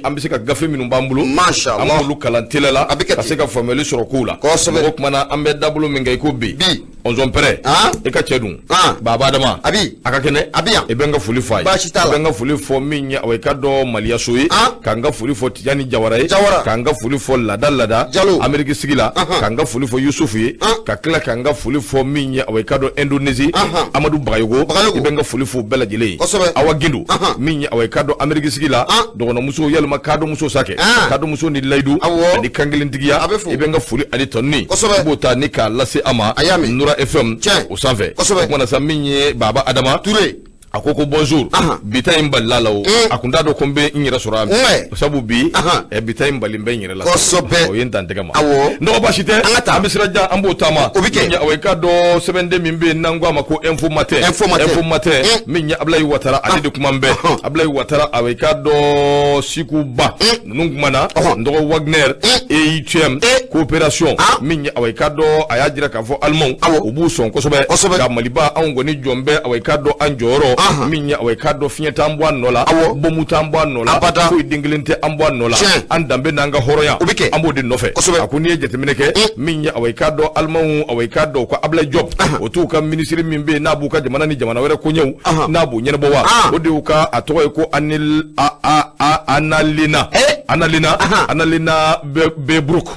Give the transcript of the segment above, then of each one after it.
An bɛ se ka gafe minnu b'an bolo, Masha an Allah. b'olu kalan teliya la A bɛ kɛ ka ten. se ka faamuyali sɔrɔ kow la. Kosɛbɛ. O tuma na, an bɛ dabolo min kɛ i ko bi, Bi. Ɔnzɔn pɛrɛ, Han? e ka cɛ dun, Han? Baba Adama, A bi. a ka kɛnɛ. A bi yan. I bɛ n ka foli fɔ a ye. Baasi t'a la. I bɛ n ka foli fɔ min ye, awa, i ka dɔn Maliyaso ye, Han? ka n ka foli fɔ Tijani Jawara ye, Jawara. ka n ka foli fɔ Lada Lada Jalo. Ameriki sigi la, Ahan. ka n ka foli fɔ Yusufu ye, Han? ka tila ka n ka foli fɔ min ye, awa, i ka dɔn Indonésie, Ahan. Amadu Bagayogo. Bagayogo. I bɛ n ka foli fɔ u bɛɛ lajɛlen ye. Kosɛbɛ. Awa Gindo, Ahan. min ye, awa, i ka dɔn Ameriki sigi la, Han? dɔgɔnɔmuso yalima kadɔmuso sa kɛ, Han. kadɔmuso ni layidu Awɔ. ani kankelentigiya, A bɛ fo. i bɛ n ka foli ani tɔnni, Kosɛbɛ. i b'o ta ni k'a lase a ma A y'a mɛn. Nura FM Tiɲɛ. o sanfɛ. Kosɛbɛ. O kumana sa, min ye Baba Adama Ture. a ko ko bonjour. Ahan. Bi ta in balila la o, a kun t'a dɔn ko n bɛ n yɛrɛ sɔrɔ yan. Sabu bi Ahan. bi ta in bali n bɛ n yɛrɛ la. Kosɛbɛ. O ye n dan tɛgɛ ma. Awɔ. Nɔgɔ, baasi tɛ. An ka taa. An bɛ sira jan, an b'o taama. O bɛ kɛ. Min ye, awɔ, i k'a dɔn sɛbɛnden min bɛ yen n'an ko a ma ko Info Matin. Info Matin. Info Matin. Min ye Ablaye Watara, ale de kuma n bɛɛ. Ablaye Watara, awɔ, i k'a dɔn Siku Ba ninnu kumana. N dɔgɔ Wagner EUTM coopération, min ye, awa, i k'a dɔn a y'a jira k'a fɔ Alimanw u b'u sɔn kosɛbɛ Kosɛbɛ. ka Maliba anw kɔni jɔn bɛɛ, awa, i k'a dɔn an jɔyɔrɔ, min ye, awa, i k'a dɔn fiɲɛ t'an bɔ a nɔ la, bɔnbu t'an bɔ a nɔ la, Abada. foyi den kelen tɛ an bɔ a nɔ la. Tiɲɛ. An danbe n'an ka hɔrɔnya, O bɛ kɛ. an b'o de nɔfɛ. Kosɛbɛ. A ko n'i ye jateminɛ kɛ, min ye, awa, i k'a dɔn Alimanw, awa, i k'a dɔn u ka Ablaye Diop, o t'u ka minisiri min bɛ yen n'a b'u ka jamana ni jamana wɛrɛ koɲɛw n'a b'o ɲɛnabɔ wa, o de y'u ka, a tɔgɔ ye ko Anil a a a Annalena Annalena Annalena Baerbock.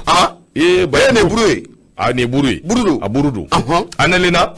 Ee, E nin buru ye. A nin ye buru ye. Buru don. A buru don. Annalena,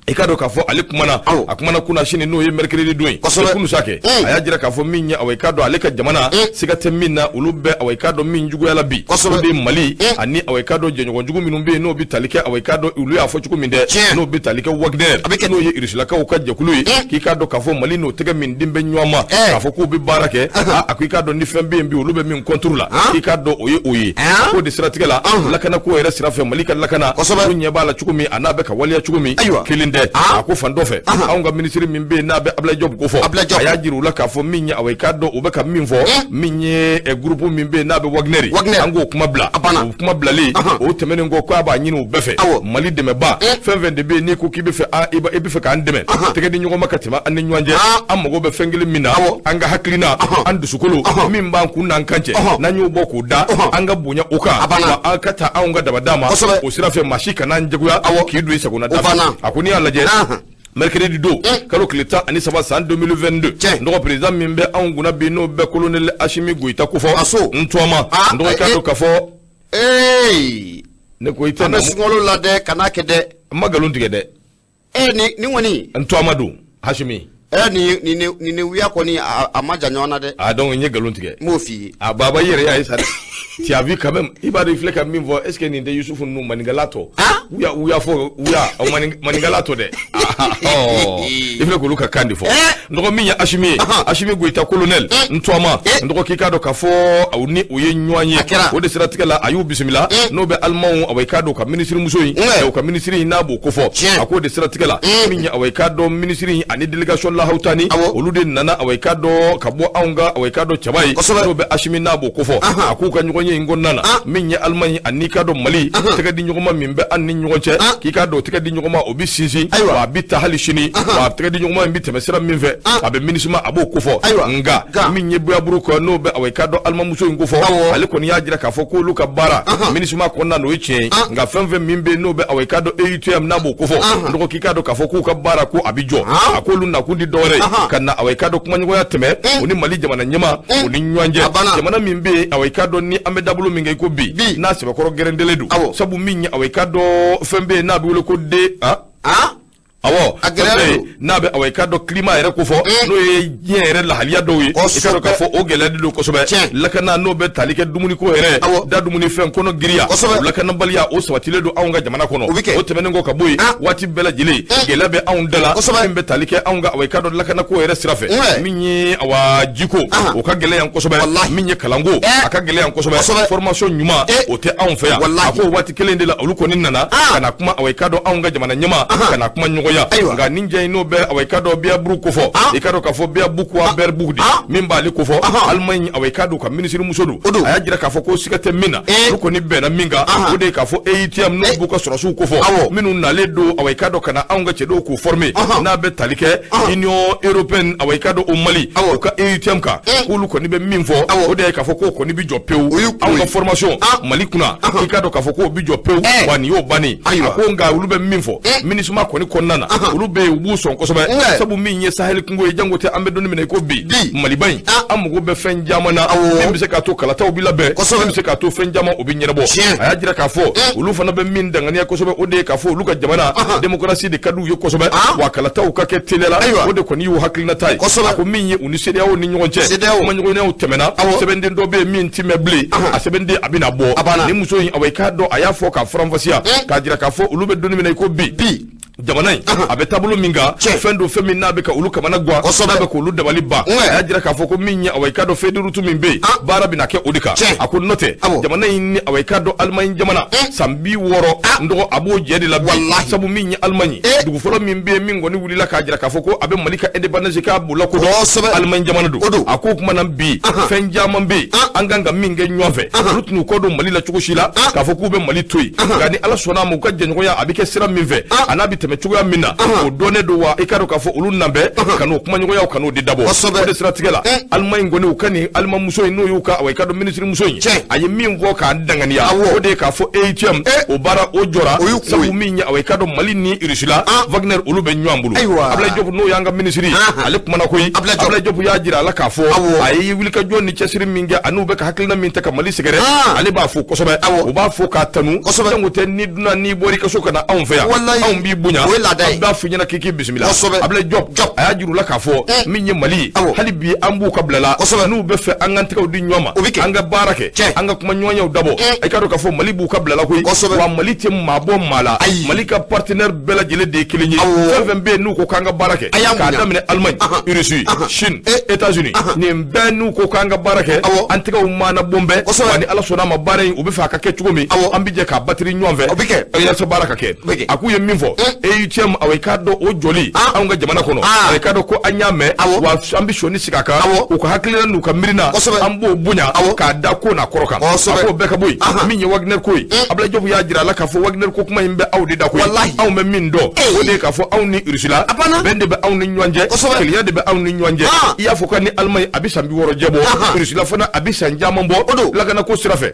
i k'a dɔn k'a fɔ ale kumana. A kumana kunna sini, n'o ye mercredi don ye. Kosɛbɛ. Kunu sa kɛ, a y'a jira k'a fɔ min ye, awa, i k'a dɔn ale ka jamana, siga tɛ min na, olu bɛ, awa, i k'a dɔn min juguyala bi, o de ye Mali ani, awa, i k'a dɔn jɛɲɔgɔn jugu minnu bɛ yen n'o bɛ tali kɛ, awa, i k'a dɔn olu y'a fɔ cogo min dɛ, n'o bɛ tali kɛ Wagner, A bɛ kɛ. n'o ye Irusilakaw ka jɛkulu ye, k'i k'a dɔn k'a fɔ Mali n'o tɛgɛ min den bɛ ɲɔgɔn ma, k'a fɔ k'u bɛ baara kɛ. A ko i k'a dɔn ni fɛn bɛ yen bi, olu bɛ min contre la, k'i k'a dɔn o ye o ye. K'o de siratigɛ la, lakanako yɛrɛ sira fɛ, Mali ka lakana, olu ɲɛ b'a la cogo min a n'a bɛ ka waleya cogo min, Ayiwa. kelen tɛ. A ko fan dɔ fɛ, anw ka minisiri min bɛ yen n'a bɛ Ablaye Diop ko fɔ, Ablaye Diop. a y'a jira u la k'a fɔ min ye, awa, i k'a dɔn u bɛ ka min fɔ, min ye groupe min bɛ yen n'a bɛ Wagner, Wagner. an k'o kuma bila. A banna. O kuma bilalen, o tɛmɛnen kɔ, k'a b'a ɲini u bɛɛ fɛ, Mali dɛmɛba fɛn fɛn de bɛ yen n'i ko k'i bɛ fɛ i bɛ fɛ k'an dɛmɛ, tɛgɛ di ɲɔgɔn ma ka tɛmɛ an ni ɲɔgɔn cɛ, an mago bɛ fɛn kelen min na, an ka hakilina, an dusukolo min b'an kun n'an kan cɛ, n'an y'o bɔ k'o da, an ka bonya o kan, A banna. wa an ka taa anw ka dabada ma. Kosɛbɛ. O sira fɛ, maa si kana an jagoya k'i don i sagona da O fɛ. banna. A ko n'i y'a lajɛ, mercredi don, kalo tile 13 san 2022, Tiɲɛ. n dɔgɔ président min bɛ anw kunna bi, n'o bɛ colonel Asimi Goyita kofɔ, A so. n tɔgɔma, n dɔgɔ, i k'a dɔn k'a fɔ Ee. Ne ko i tɛ An na bɛ sunkalo la dɛ, kana kɛ dɛ. N ma nkalon tigɛ dɛ. E nin kɔni. N tɔgɔma don Hasimi. Ɛ, nin wuya kɔni, a ma jan ɲɔgɔn na dɛ. A donc n ye nkalon tigɛ. N b'o f'i ye. A baba, i yɛrɛ y'a ye sa dɛ, tu as vu quand même, i b'a dɔn i filɛ ka min fɔ, est ce que nin tɛ Yusufu ninnu maninkala tɔ wuya wuya fɔ wuya o maninkala tɔ dɛ? Ɔ, i filɛ k'olu ka kan de fɔ. N dɔgɔ, min ye Asimi ye, Asimi Goyita colonel, n tɔgɔma, n dɔgɔ, k'i k'a dɔn k'a fɔ aw ni o ye ɲɔgɔn ye. A kɛra. O de siratigɛ la, a y'u bisimila, n'o bɛ Alimanw, awa, i k'a dɔn ka minisiri muso in, o ka minisiri in n'a b'o kofɔ. Tiɲɛ. A k'o de siratigɛ la, min ye, awa, i k'a dɔn minisiri in ani délégation lahawutani, olu de nana, awa, i k'a dɔn ka bɔ anw ka, awa, i k'a dɔn cɛba ye, n'o bɛ Asimi n'a b'o kofɔ. A k'u ka ɲɔgɔn ye in kɔnɔna na, min ye Alimaɲi ani k'a dɔn Mali tɛgɛ di ɲɔgɔnma min bɛ an ni ɲɔgɔn cɛ, k'i k'a dɔn tɛgɛ di ɲɔgɔnma o bɛ sinsin, wa a bɛ ta hali sini, wa a tɛgɛ di ɲɔgɔnma in bɛ tɛmɛ sira min fɛ, a bɛ MINUSMA, a b'o kofɔ. Ayiwa. Nka min ye Buyaburu kɔ, n'o bɛ, awa, i k'a dɔn alimamuso in kofɔ, ale kɔni y'a jira k'a fɔ k'olu ka baara MINUSMA kɔnɔna na, o ye tiɲɛ ye. Nka fɛn fɛn min bɛ yen n'o bɛ, awa, i k'a dɔn EUTM n'a b'o kofɔ, n dɔgɔ, k'i k'a dɔn k'a fɔ k'u ka baara ko a bɛ jɔ. A k'olu nakun di dɔwɛrɛ ye ka na, awa, i k'a dɔn kumaɲɔgɔnya tɛmɛ u ni Mali jamana ɲɛmaa o ni ɲɔgɔn cɛ. A banna. Jamana min bɛ yen, awa, i k'a dɔn ni an bɛ dabolo min kɛ i ko bi, Bi. n'a sɛbɛkɔrɔ gɛrɛndelen don, sabu min ye, awa, i k'a dɔn fɛn bɛ yen n'a bɛ wele ko de awɔ, A gɛlɛyalen fɛn bɛ yen don. n'a bɛ, awa, i k'a dɔn climat yɛrɛ kofɔ, n'o ye diɲɛ yɛrɛ lahaliya dɔw ye, i k'a dɔn k'a fɔ o gɛlɛyalen don kosɛbɛ. Lakana, n'o bɛ tali kɛ dumuniko yɛrɛ, da dumunifɛn kɔnɔ giriya, o lakanabaliya o sabatilen don anw ka jamana kɔnɔ. O bɛ kɛ. O tɛmɛnen kɔ ka bɔ yen, waati bɛɛ lajɛlen gɛlɛya bɛ anw da la, min bɛ tali kɛ anw ka, awa, i k'a dɔn lakanako yɛrɛ sira fɛ, min ye, awa, jiko, o ka gɛlɛn yan kosɛbɛ, min ye kalanko, a ka gɛlɛn yan kosɛbɛ, formation ɲuman o tɛ anw fɛ yan. A ko waati kelen de la, olu kɔni nana ka na kuma, awa, i k'a dɔn anw ka jamana ɲɛmaa ka na kuma ɲɔgɔn kumaɲɔgɔnya nka nin jɛ in n'o bɛ awa i k'a dɔn Biyaburu kofɔ i k'a dɔn k'a fɔ Biyabuku Bɛribugu de min b'ale kofɔ Alimaɲi awa i k'a dɔn ka minisiri muso don a y'a jira k'a fɔ ko siga tɛ min na olu kɔni bɛnna min kan o de ye k'a fɔ EUTM n'o b'u ka sɔrɔsiw kofɔ minnu nalen don awa i k'a dɔn ka na anw ka cɛdenw k'u former n'a bɛ tali kɛ Union européenne awa i k'a dɔn o Mali u ka EUTM kan k'olu kɔni bɛ min fɔ o de ye k'a fɔ k'o kɔni bɛ jɔ pewu anw ka formation Mali kunna i k'a dɔn k'a fɔ k'o bɛ jɔ pewu wa nin y'o bannen a ko nka olu bɛ min fɔ MINUSMA kɔni kɔnɔna na olu bɛ yen u b'u sɔn kosɛbɛ sabu min ye sahel kungo ye jango tɛ an bɛ don min na i ko bi Maliba in an mago bɛ fɛn caman na min bɛ se k'a to kalataw bɛ labɛn min bɛ se k'a to fɛn caman o bɛ ɲɛnabɔ a y'a jira k'a fɔ olu fana bɛ min danganiya kosɛbɛ o de ye k'a fɔ olu ka jamana démocratie de ka di u ye kosɛbɛ wa kalataw ka kɛ teliya la o de kɔni y'u hakilinata ye a ko min ye u ni CEDEAO ni ɲɔgɔn cɛ kumaɲɔgɔnyaw tɛmɛna sɛbɛnden dɔ bɛ yen min ti mɛn bilen a sɛbɛnden a bɛna bɔ ni muso in awa i k'a dɔn a y'a fɔ k'a faranfasiya k'a jira k'a fɔ olu bɛ don min na i ko bi jamana in a bɛ taabolo min kan fɛn don fɛn min n'a bɛ ka olu kamana gan n'a bɛ k'olu dabali ban a y'a jira k'a fɔ ko min ye awa i k'a dɔn feuille de route min bɛ yen baara bɛna kɛ o de kan a ko n'o tɛ jamana in ni awa i k'a dɔn Alimaɲi jamana san 60 n dɔgɔ a b'o jɛ de la bi sabu min ye Alimaɲi dugu fɔlɔ min bɛ yen min kɔni wulila k'a jira k'a fɔ ko a bɛ Mali ka indépendance k'a b'o lakodɔn Alimaɲi jamana don a ko o tuma na bi fɛn caman bɛ yen an kan ka min kɛ ɲɔgɔn fɛ olu tɛn'u kɔ don Mali la cogo si la k'a fɔ k'u bɛ Mali to yen nka ni Ala sɔnna a ma u ka jɛɲɔgɔnya a bɛ kɛ sira min fɛ a n'a bɛ tɛmɛ cogoya min na o dɔnnen don wa i k'a dɔn k'a fɔ olu nan bɛ ka n'o kumaɲɔgɔnyaw ka n'o de dabɔ o de siratigɛ la Alimaɲi kɔni u ka nin Alimamuso in n'o y'u ka awa i k'a dɔn minisiri muso in a ye min fɔ k'a danganiya o de ye k'a fɔ EUTM o baara o jɔra sabu min ye awa i k'a dɔn Mali ni Russie la Wagner olu bɛ ɲɔgɔn bolo Ablaye Diop n'o y'an ka minisiri ye ale kumana koyi Ablaye Diop y'a jira a la k'a fɔ a ye wulikajɔ ni cɛsiri min kɛ an'u bɛ ka hakilina min ta ka Mali sɛgɛrɛ ale b'a fo kosɛbɛ u b'a fo k'a tanu jango tɛ ni dunan n'i bɔra i ka so ka na anw fɛ yan anw b'i bonya an b'a f'i ɲɛna k'i k'i bisimila Ablaye Diop a y'a jira u la k'a fɔ min ye Mali ye hali bi an b'u ka bila la n'u bɛ fɛ an k'an tɛgɛw di ɲɔgɔn ma an ka baara kɛ an ka kumaɲɔgɔnyaw dabɔ i k'a dɔn k'a fɔ Mali b'u ka bila la koyi wa Mali tɛ maa bɔ maa la Mali ka partenaire bɛɛ lajɛlen de ye kelen ye fɛn fɛn bɛ yen n'u ko k'an ka baara kɛ k'a daminɛ Allemagne Russie Chine États-Unis nin bɛɛ n'u ko k'an ka baara kɛ an tɛgɛw maana bɔn bɛɛ wa ni Ala sɔnna a ma baara in u bɛ fɛ a ka kɛ cogo min an bɛ jɛ k'a batiri ɲɔgɔn fɛ yalasa baara ka kɛ a k'u ye min fɔ EUTM awa i k'a dɔn o jɔli anw ka jamana kɔnɔ awa i k'a dɔn ko an y'a mɛn wa an bɛ sɔnni sigi a kan u ka hakilina n'u ka miirina an b'o bonya k'a da ko n'a kɔrɔ kan a k'o bɛɛ ka bɔ yen min ye Wagner ko ye Ablaye Diop y'a jira a la k'a fɔ Wagner ko kuma in bɛ aw de da koyi anw bɛ min dɔn o de ye k'a fɔ anw ni Russie la bɛn de bɛ anw ni ɲɔgɔn cɛ kelenya de bɛ anw ni ɲɔgɔn cɛ i y'a fɔ ko ni Allemagne a bɛ san 60 jɛ bɔ Russie la fana a bɛ san caman bɔ lakanako sira fɛ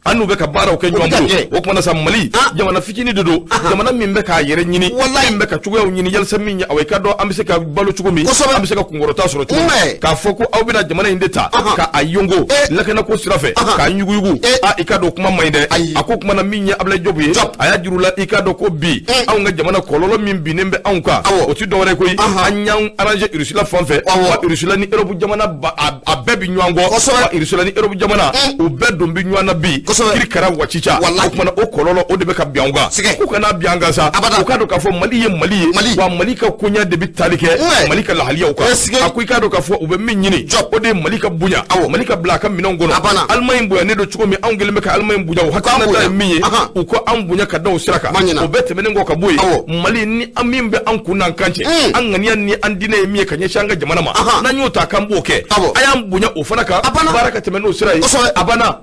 an n'u bɛ ka baaraw kɛ ɲɔgɔn bolo o tuma na sa Mali jamana fitinin de don jamana min bɛ k'a yɛrɛ ɲini min bɛ ka cogoyaw ɲini yalasa min ye awa i k'a dɔn an bɛ se ka balo cogo min an bɛ se ka kunkɔrɔta sɔrɔ cogo min k'a fɔ ko aw bɛna jamana in de ta ka a yongo lakanako sira fɛ k'a yuguyugu a i k'a dɔn kuma man ɲi dɛ a ko kuma na min ye Ablaye Diop ye a y'a jir'u la i k'a dɔn ko bi anw ka jamana kɔlɔlɔ min binnen bɛ anw kan o ti dɔwɛrɛ koyi an y'an arranger Russie la fan fɛ wa Russie la ni Europe jamana a bɛɛ bi ɲɔgɔn kɔ wa Russie la ni Europe jamana u bɛɛ don bi ɲɔgɔn na bi kiri kɛra wacica o kumana o kɔlɔlɔ o de bɛ ka bin an kan k'u kana bin an kan sa u k'a dɔn k'a fɔ Mali ye Mali ye wa Mali ka koɲɛ de bɛ tali kɛ Mali ka lahaliyaw kan a ko i k'a dɔn k'a fɔ u bɛ min ɲini o de ye Mali ka bonya Mali ka bila a ka minɛnw kɔnɔ Allemagne bonyanen don cogo min anw kɛlen bɛ ka Allemagne bonya o hakilinata ye min ye u ko an bonya ka da o sira kan o bɛɛ tɛmɛnen kɔ ka bɔ yen Mali ni an min bɛ an kun n'an kan cɛ an ŋaniya ni an diinɛ ye min ye ka ɲɛsin an ka jamana ma n'an y'o ta k'an b'o kɛ a y'an bonya o fana kan baara ka tɛmɛ n'o sira ye a banna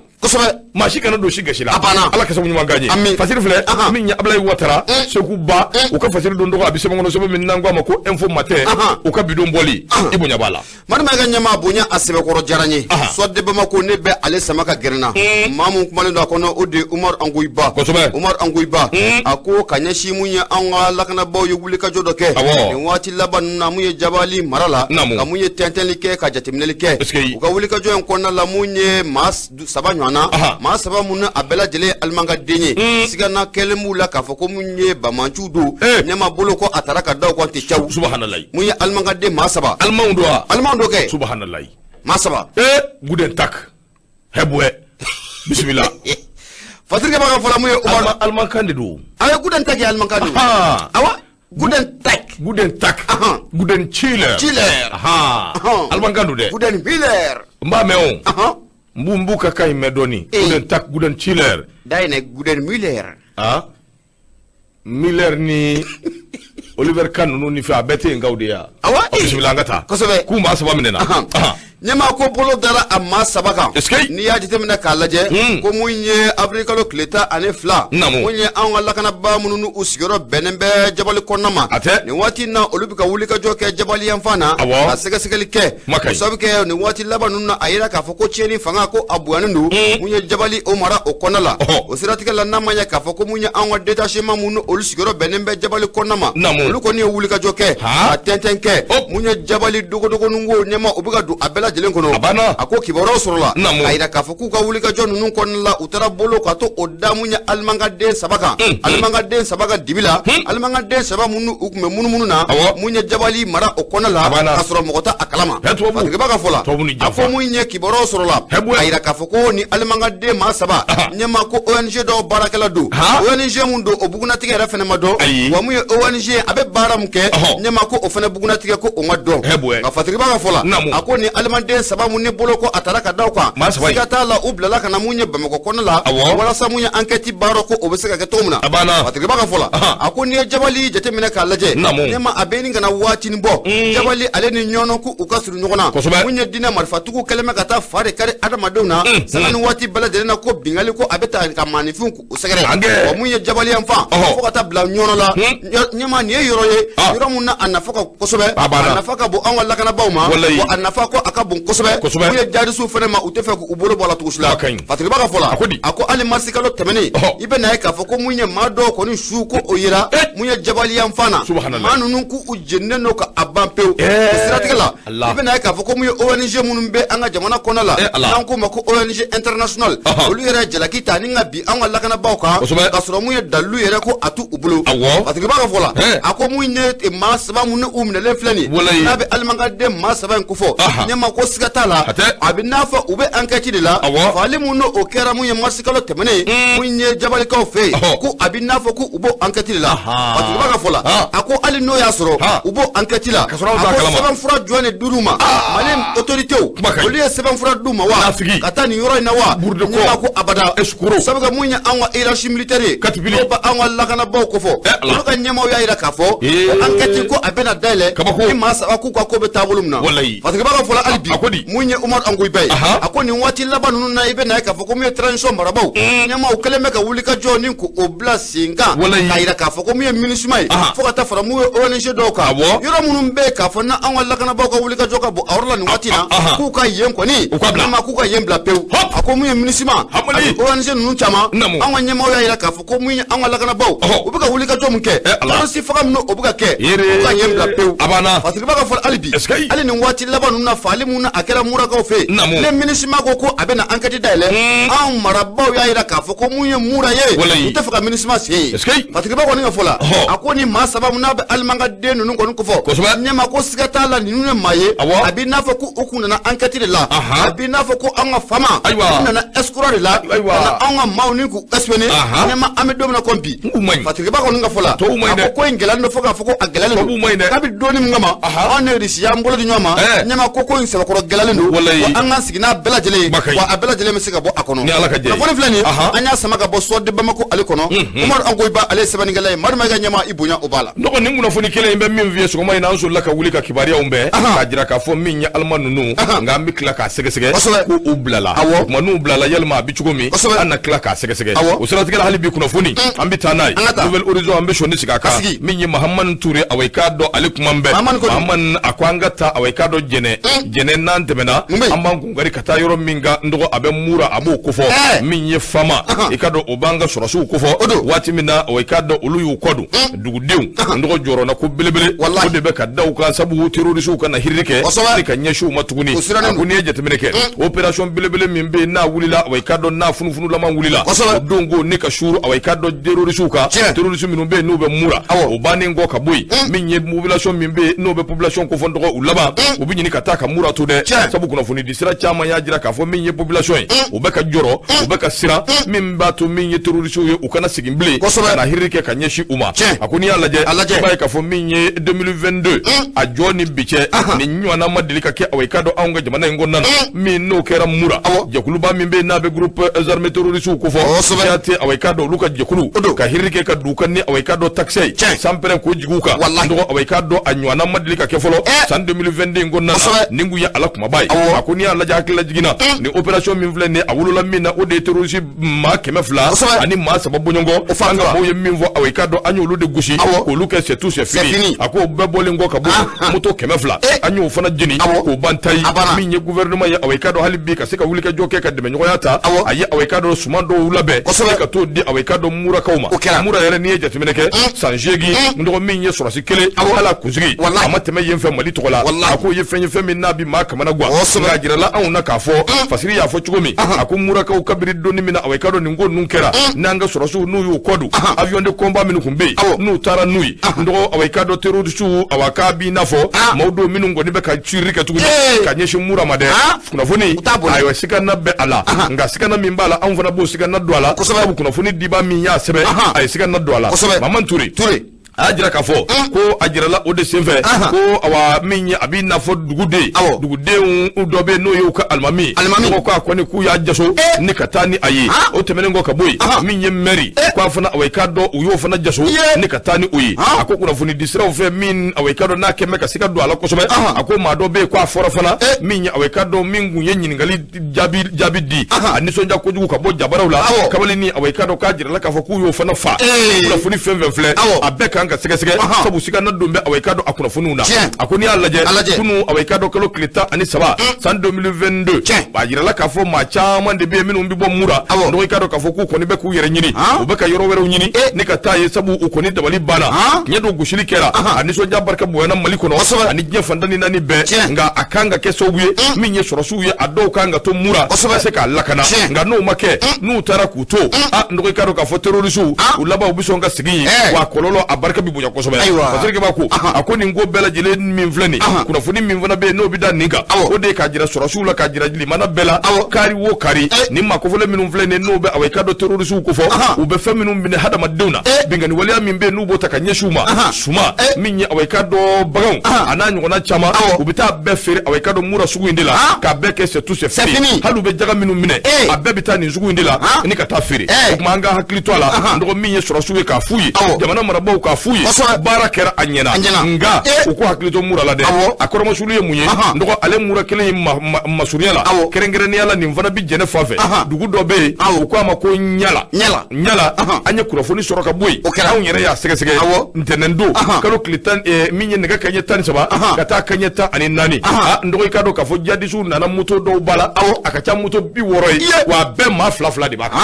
maa si kana don si gasi la ala ka sababu ɲuman k'an ye fasiri filɛ min ye Ablaye Watara Segu Ba u ka fasiri don dɔgɔ a bɛ sɛbɛn kɔnɔ sɛbɛn min n'an ko a ma ko Info Matin u ka bidon bɔli i bonya b'a la Madu Mayiga ɲɛmaa bonya a sɛbɛkɔrɔ diyara n ye Soir de Bamako ne bɛ ale sama ka gɛrɛ n na maa mun kumalen don a kɔnɔ o de ye Umaru Angoyiba kosɛbɛ Umaru Angoyiba a ko ka ɲɛsin mun ye anw ka lakanabaaw ye wulikajɔ dɔ kɛ nin waati laban ninnu na mun ye Jabali mara la ka mun ye tɛntɛnli kɛ ka jateminɛli kɛ u ka wulikajɔ in kɔnɔna la mun ye maa saba ɲɔgɔn na maa saba mun a bɛɛ lajɛlen ye aliman ka den ye sigana kɛlen b'u la k'a fɔ ko mun ye bamanciw don ɲɛma bolo ko a taara ka da u kan tɛ caw subahanallahi mun ye aliman ka den maa saba alimanw don wa alimanw don kɛ subahanallahi maa saba guten Tag hɛbuwɛ bisimila Fasirikɛ b'a ka fɔla mun ye aliman kan de don a ye guten Tag ye aliman kan don awa guten Tag guten Tag guten Chiller Chiller aliman kan don dɛ guten Miller n b'a mɛn o n b'u ka kan in mɛn dɔɔni guten Tag guten Chiller dayɛlɛ guten Miller Miller ni Oliver Kahn ninnu ni fɛn, a bɛɛ tɛ yen kaw de ye wa? Awɔ. Bisimila, an ka taa. Kosɛbɛ. K'u maa saba minɛna. Ɲɛmaa ko bolo dara a maa saba kan. Est-ce que N'i y'a jateminɛ k'a lajɛ, ko mun ye avril kalo tile 12, mun ye anw ka lakanabaa minnu n'u sigiyɔrɔ bɛnnen bɛ Jabali kɔnɔna ma. A tɛ. Nin waati in na, olu bɛ ka wulikajɔ kɛ Jabali yanfan na, ka sɛgɛsɛgɛli kɛ. Kuma ka ɲi. O sababu kɛ, nin waati laban ninnu na, a yira k'a fɔ ko tiɲɛni fanga ko a bonyanen don mun ye Jabali o mara o kɔnɔna la. O siratigɛ la, n'a ma ɲɛ k'a fɔ ko mun ye anw ka détachement minnu olu sigiyɔrɔ bɛnnen bɛ Jabali kɔnɔna ma, olu kɔni ye wulikajɔ kɛ ka tɛntɛn kɛ mun ye Jabali dogodogoninko. Ɲɛma, u bɛ ka don a bɛɛ lajɛlen kɔnɔ. A banna. A ko kibaruyaw sɔrɔla k'a yira k'a fɔ k'u ka wulikajɔ ninnu kɔnɔna la, u taara bolo ka to o da mun ye alimankaden saba kan, alimankaden saba ka dibi la, alimankaden saba minnu u tun bɛ munumunu na mun ye Jabali mara o kɔnɔna la, k'a sɔrɔ mɔgɔ t'a a kalama. Fatigiba ka fɔ la, a fɔ mun ye kibaruyaw sɔrɔla k'a yira k'a fɔ ko ni alimankaden maa saba, ɲɛma, ko ONG dɔw baarakɛla don. ONG mun don, o bugunatigɛ yɛrɛ fɛnɛ ma dɔn. Wa mun ye ONG, a bɛ baara mun kɛ, ɲɛma, ko o fɛnɛ bugunatigɛ ko o ma dɔn. Nka Fatigiba ka fɔ la, a ko ni alimanden saba mun ni bolo ko a taara ka da u kan, siga t'a la, u bilala ka na mun ye Bamakɔ kɔnɔ la, walasa mun ye enquête baara ko o bɛ se ka kɛ cogo min na. Fatigiba ka fɔ la, a ko n'i ye Jabali jateminɛ k'a lajɛ, ɲɛma, a bɛ ɲini ka na waatinin bɔ, Jabali ale ni Ɲɔnɔ ko u ka surun ɲɔgɔn na. Mun ye diinɛ marifatigiw kɛlen bɛ ka taa fa de kari adamadenw na sanga ni waati bɛɛ lajɛlen na, ko bingali ko a bɛ taa ka maaninfinw u sɛgɛrɛ. Wa mun ye Jabali yan fan fo ka taa bila Ɲɔnɔ la, ɲɛma, nin ye yɔrɔ ye, yɔrɔ mun na a nafa ka kosɛbɛ, a nafa ka bon anw ka lakanabaaw ma, wa a nafa ko a ka bon kosɛbɛ mun ye jadisiw fɛnɛ ma, u tɛ fɛ k'u bolo bɔ a la cogo si la. Fatigiba ka fɔ la, a ko hali marisi kalo tɛmɛnen, i bɛ na ye k'a fɔ ko mun ye maa dɔw kɔni su ko o yera mun ye Jabali yan fan na, maa ninnu k'u jeninen don ka a ban pewu. O siratigɛ la, i bɛ na ye k'a fɔ ko mun ye ONG minnu bɛ an ka jamana kɔnɔ la, n'an k'o ma ko ONG international, olu yɛrɛ ye jalaki ta ni ka bin an ka lakanabaaw kan, k'a sɔrɔ mun ye dalilu yɛrɛ ko a t'u bolo. Fatigiba ka fɔ la, a ko mun ye maa saba mun ni u minɛlen filɛ nin ye, n'a bɛ alimankaden maa saba in kofɔ, ɲɛma, ko siga t'a la, a bɛ n'a fɔ u bɛ enquête de la. Fagali mun n'o kɛra mun ye marisi kalo tɛmɛnen mun ye Jabalikaw fɛ yen, ko a bɛ n'a fɔ ko u b'o enquête de la. Fatigiba ka fɔ la, a ko hali n'o y'a sɔrɔ u b'o enquête la, a ko sɛbɛnfura jɔn de dir'u ma? Mali autorités, olu ye sɛbɛnfura d'u ma wa ka taa nin yɔrɔ in na wa? Ɲɛma, ko abada. Sabu ka mun ye anw ka hiérarchie militaire ye, n'o bɛ anw ka lakanabaaw kofɔ, olu ka ɲɛmaaw y'a yira k'a fɔ ko enquête ko a bɛna dayɛlɛ ni maa saba k'u ka ko bɛ taabolo min na. Fatigiba ka fɔ la, hali bi, mun ye Umaru Angoyiba ye, a ko nin waati laban ninnu na, i bɛ na ye k'a fɔ ko mun ye transition marabaaw, ɲɛmaaw kɛlen bɛ ka wulikajɔ ni k'o bila sen kan, k'a yira k'a fɔ ko mun ye MINUSMA ye, fo ka taa fara mun ye ONG dɔw kan, yɔrɔ minnu bɛ yen k'a fɔ na anw ka lakanabaaw ka wulikajɔ ka bon a yɔrɔ la nin waati na, k'u ka yen kɔni, ɲɛmaa, k'u ka yen bila pewu. A ko mun ye MINUSMA ani ONG ninnu caman, anw ka ɲɛmaaw y'a yira k'a fɔ ko mun ye anw ka lakanabaaw, u bɛ ka wulikajɔ mun kɛ, terroriste faga min o bɛ ka kɛ, u ka yen bila pewu. Fatigiba ka fɔ, hali bi, hali nin waati laban ninnu na, fagali mun na a kɛra Murakaw fɛ yen, ne MINUSMA ko a bɛna enquête dayɛlɛ, anw marabaaw y'a yira k'a fɔ ko mun ye Mura ye, u tɛ fɛ ka MINUSMA sen ye. Fatigiba kɔni ka fɔ la, a ko ni maa saba mun n'a bɛ alimankaden ninnu kɔni kofɔ, ɲɛma, ko siga t'a la, ninnu ye maa ye, a b'i n'a fɔ ko u kun nana enquête de la, a b'i n'a fɔ ko an ka fama u nana escroc de la ka na anw ka maaw ni k'u espionner. Ɲɛma, an bɛ don min na komi bi, Fatigiba kɔni ka fɔ la, a ko ko in gɛlɛyalen don fo k'a fɔ ko a gɛlɛyalen don kabi donni min kama, anw ni Irisi y'an bolo di ɲɔgɔn ma. Ɲɛma, ko in sɛbɛkɔrɔ gɛlɛyalen don, wa an k'an sigi n'a bɛɛ lajɛlen ye, wa a bɛɛ lajɛlen bɛ se ka bɔ a kɔnɔ. Kunnafoni filɛ nin ye, an y'a sama ka bɔ Soir de Bamako ale kɔnɔ. Umaru Angoyiba ale ye sɛbɛnnikɛla ye. Madu Mayiga, ɲɛma, i bonya o b'a la. Nɔgɔ nin kunnafoni kelen in bɛ min f'i ye sɔgɔma in na, an solila ka wuli ka kibaruyaw bɛɛ k'a jira k'a fɔ min ye alima ninnu, nka an bɛ tila k'a sɛgɛsɛgɛ ko u bilala. O tuma n'u bilala, yalima a bɛ cogo min, an na tila k'a sɛgɛsɛgɛ. O siratigɛ la, hali bi kunnafoni, an bɛ taa n'a ye Nouvel Horizon, an bɛ sɔnni sigi a kan. Min ye Mahamani Ture, awa i k'a dɔn ale kuma bɛɛ Mahamani, a ko an ka taa, awa i k'a dɔn Jɛnɛ Jɛnɛ, n'an tɛmɛna, an b'an kunkari ka taa yɔrɔ min kan, n dɔgɔ, a bɛ Mura, a b'o kofɔ. Min ye fama, i k'a dɔn o b'an ka sɔrɔsiw kofɔ waati min na, awa i k'a dɔn olu y'u kɔ don dugudenw, n dɔgɔ, jɔrɔna ko belebele o de bɛ ka da u kan, sabu terrorisiw ka na hirili kɛ ni ka ɲɛsin u ma tuguni. A ko n'i ye jateminɛ kɛ, opération belebele min bɛ yen n'a wulila, awa i k'a dɔn n'a funufunulama wulila, o don ko ne ka suuru, awa i k'a dɔn terrorisiw kan, terrorisi minnu bɛ yen n'u bɛ Mura, o bannen kɔ ka bɔ yen, min ye population min bɛ yen n'o bɛ population kofɔ, n dɔgɔ, u laban u bɛ ɲini ka taa ka Mura to. so dɛ sabu kunnafoni di sira caman y'a jira k'a fɔ min ye population ye u bɛ ka jɔrɔ u bɛ ka siran min b'a to min ye terroriste ye u kana segin bilen ka na hiriri kɛ ka ɲɛsin u ma a ko n'i y'a lajɛ i b'a ye k'a fɔ min ye 2022 a jɔ ni bi cɛ ni ɲɔgɔnna ma deli ka kɛ awa i k'a dɔn anw ka jamana in kɔnɔna na min n'o kɛra Mura jɛkuluba min bɛ yen n'a bɛ groupe armé terroriste kofɔ GAT awa i k'a dɔn olu ka jɛkulu ka hiriri kɛ ka d'u kan ni awa i k'a dɔn takisɛ ye sanpɛrɛn k'o jigin u kan dɔgɔ awa i k'a dɔn a ɲɔgɔnna ma deli ka kɛ fɔlɔ san 2022 in kɔnɔna na nin kun ye ala kumaba ye a ko n'i y'a lajɛ hakilila jiginna ni opération min filɛ nin ye a wolola min na o de ye terroriste maa 200 ani maa 3 bɔɲɔgɔn an ka maaw ye min fɔ awa i k'a dɔn an y'olu de gosi k'olu kɛ c'est tout c'est fini a k'o bɛɛ bɔlen kɔ ka bɔ moto 200 an y'o fana jeni k'o ban ta ye min ye gouvernement ye awa i k'a dɔn hali bi ka se ka wulikajɔ kɛ ka dɛmɛɲɔgɔnya ta a ye awa i k'a dɔn suman dɔw labɛn ka t'o di awa i k'a dɔn Murakaw ma Mura yɛrɛ n'i ye jateminɛ kɛ san 8 n dɔgɔ min ye sɔrɔsi kelen ala kunsigi a ma tɛmɛ yen fɛ Mali tɔgɔ la a k'o ye fɛn ye fɛn min n'a bi maa kamana gan nka a jirala anw na k'a fɔ Fasiri y'a fɔ cogo min a ko Murakaw kabiri donni min na awa i k'a dɔn nin ko ninnu kɛra n'an ka sɔrɔsiw n'u y'u kɔ don avion de combat minnu tun bɛ yen n'u taara n'u ye n dɔgɔ awa i k'a dɔn terroriste awa k'a b'i n'a fɔ maaw don minnu kɔni bɛ ka ciriri kɛ tuguni ka ɲɛsin Mura ma dɛ kunnafoni ayiwa sigana bɛ a la nka sigana min b'a la anw fana b'o sigana don a la sabu kunnafoni dibaa min y'a sɛbɛn a ye sigana don a la Maman Ture a y'a jira k'a fɔ ko a jirala o de senfɛ ko awa min ye a b'i n'a fɔ duguden dugudenw dɔ bɛ yen n'o y'u ka alimami ko k'a kɔni k'u y'a jaso ni ka taa ni a ye o tɛmɛnen kɔ ka bɔ yen min ye mɛri k'a fana awa i k'a dɔn u y'o fana jaso ni ka taa ni o ye a ko kunnafoni di siraw fɛ min awa i k'a dɔn n'a kɛn bɛ ka siga don a la kosɛbɛ a ko maa dɔ bɛ yen k'a fɔra fana min ye awa i k'a dɔn min kun ye ɲininkali jaabi di a nisɔndiya kojugu ka bɔ jabaraw la kabalini awa i k'a dɔn k'a jirala k'a fɔ k'u y'o fana fa kunnafoni fɛn fɛn filɛ a bɛɛ kan ka sɛgɛsɛgɛ sabu sigana don bɛ awa i k'a dɔn a kunnafoniw na a ko n'i y'a lajɛ kunu awa i k'a dɔn kalo tile 13 san 2022 a jirala k'a fɔ maa caman de bɛ yen minnu bɛ bɔ Mura dɔgɔ i k'a dɔn k'a fɔ k'u kɔni bɛ k'u yɛrɛ ɲini u bɛ ka yɔrɔ wɛrɛw ɲini ni ka taa ye sabu u kɔni dabali banna tiɲɛ don gosili kɛra a nisɔndiya barika bonyana Mali kɔnɔ ani diɲɛ fan tan ni naani bɛɛ nka a kan ka kɛ sababu ye min ye sɔrɔsiw ye a dɔw kan ka to Mura ka se k'a lakana nka n'o ma kɛ n'u taara k'u to a n dɔgɔ i k'a dɔn k'a fɔ terrorisiw u laban u bɛ sɔn ka segin yen wa kɔlɔlɔ a barika bɛ bonya kosɛbɛ Fasiri Keba ko a ko nin ko bɛɛ lajɛlen min filɛ nin kunnafoni min fana bɛ yen n'o bɛ da nin kan o de ye k'a jira sɔrɔsiw la k'a jira limana bɛɛ la kari o kari nin maa kofɔlen minnu filɛ nin n'o bɛ awa i k'a dɔn terrorisiw kofɔ u bɛ fɛn minnu minɛ hadamadenw na binkanni waleya min bɛ yen n'u b'o ta ka ɲɛsin u ma suma min ye awa i k'a dɔn baganw a n'a ɲɔgɔnna caman u bɛ taa bɛɛ feere awa i k'a dɔn Mura sugu in de la k'a bɛɛ kɛ c'est tout c'est fini hali u bɛ jaga minnu minɛ a bɛɛ bɛ taa nin sugu in de la ni ka taa feere o tuma an ka hakili to a la n dɔgɔ min ye sɔrɔsiw ye k'a f'u ye jamana marabaaw k'a f'u ye baara kɛra a ɲɛna nka u k'u hakili to Mura la dɛ a kɔrɔmasulu ye mun ye n dɔgɔ ale Mura kelen ye masurunya la kɛrɛnkɛrɛnnenya la nin fana bɛ Jɛnɛ fan fɛ dugu dɔ bɛ yen u ko a ma ko Ɲala Ɲala an ye kunnafoni sɔrɔ ka bɔ yen anw yɛrɛ y'a sɛgɛsɛgɛ ntɛnɛn don kalo tile tan min ye nɛgɛ kanɲɛ 13 ka taa kanɲɛ 14 n dɔgɔ i k'a dɔn k'a fɔ jadisiw nana moto dɔw ba la a ka ca moto 60 ye wa a bɛɛ maa fila fila de b'a kan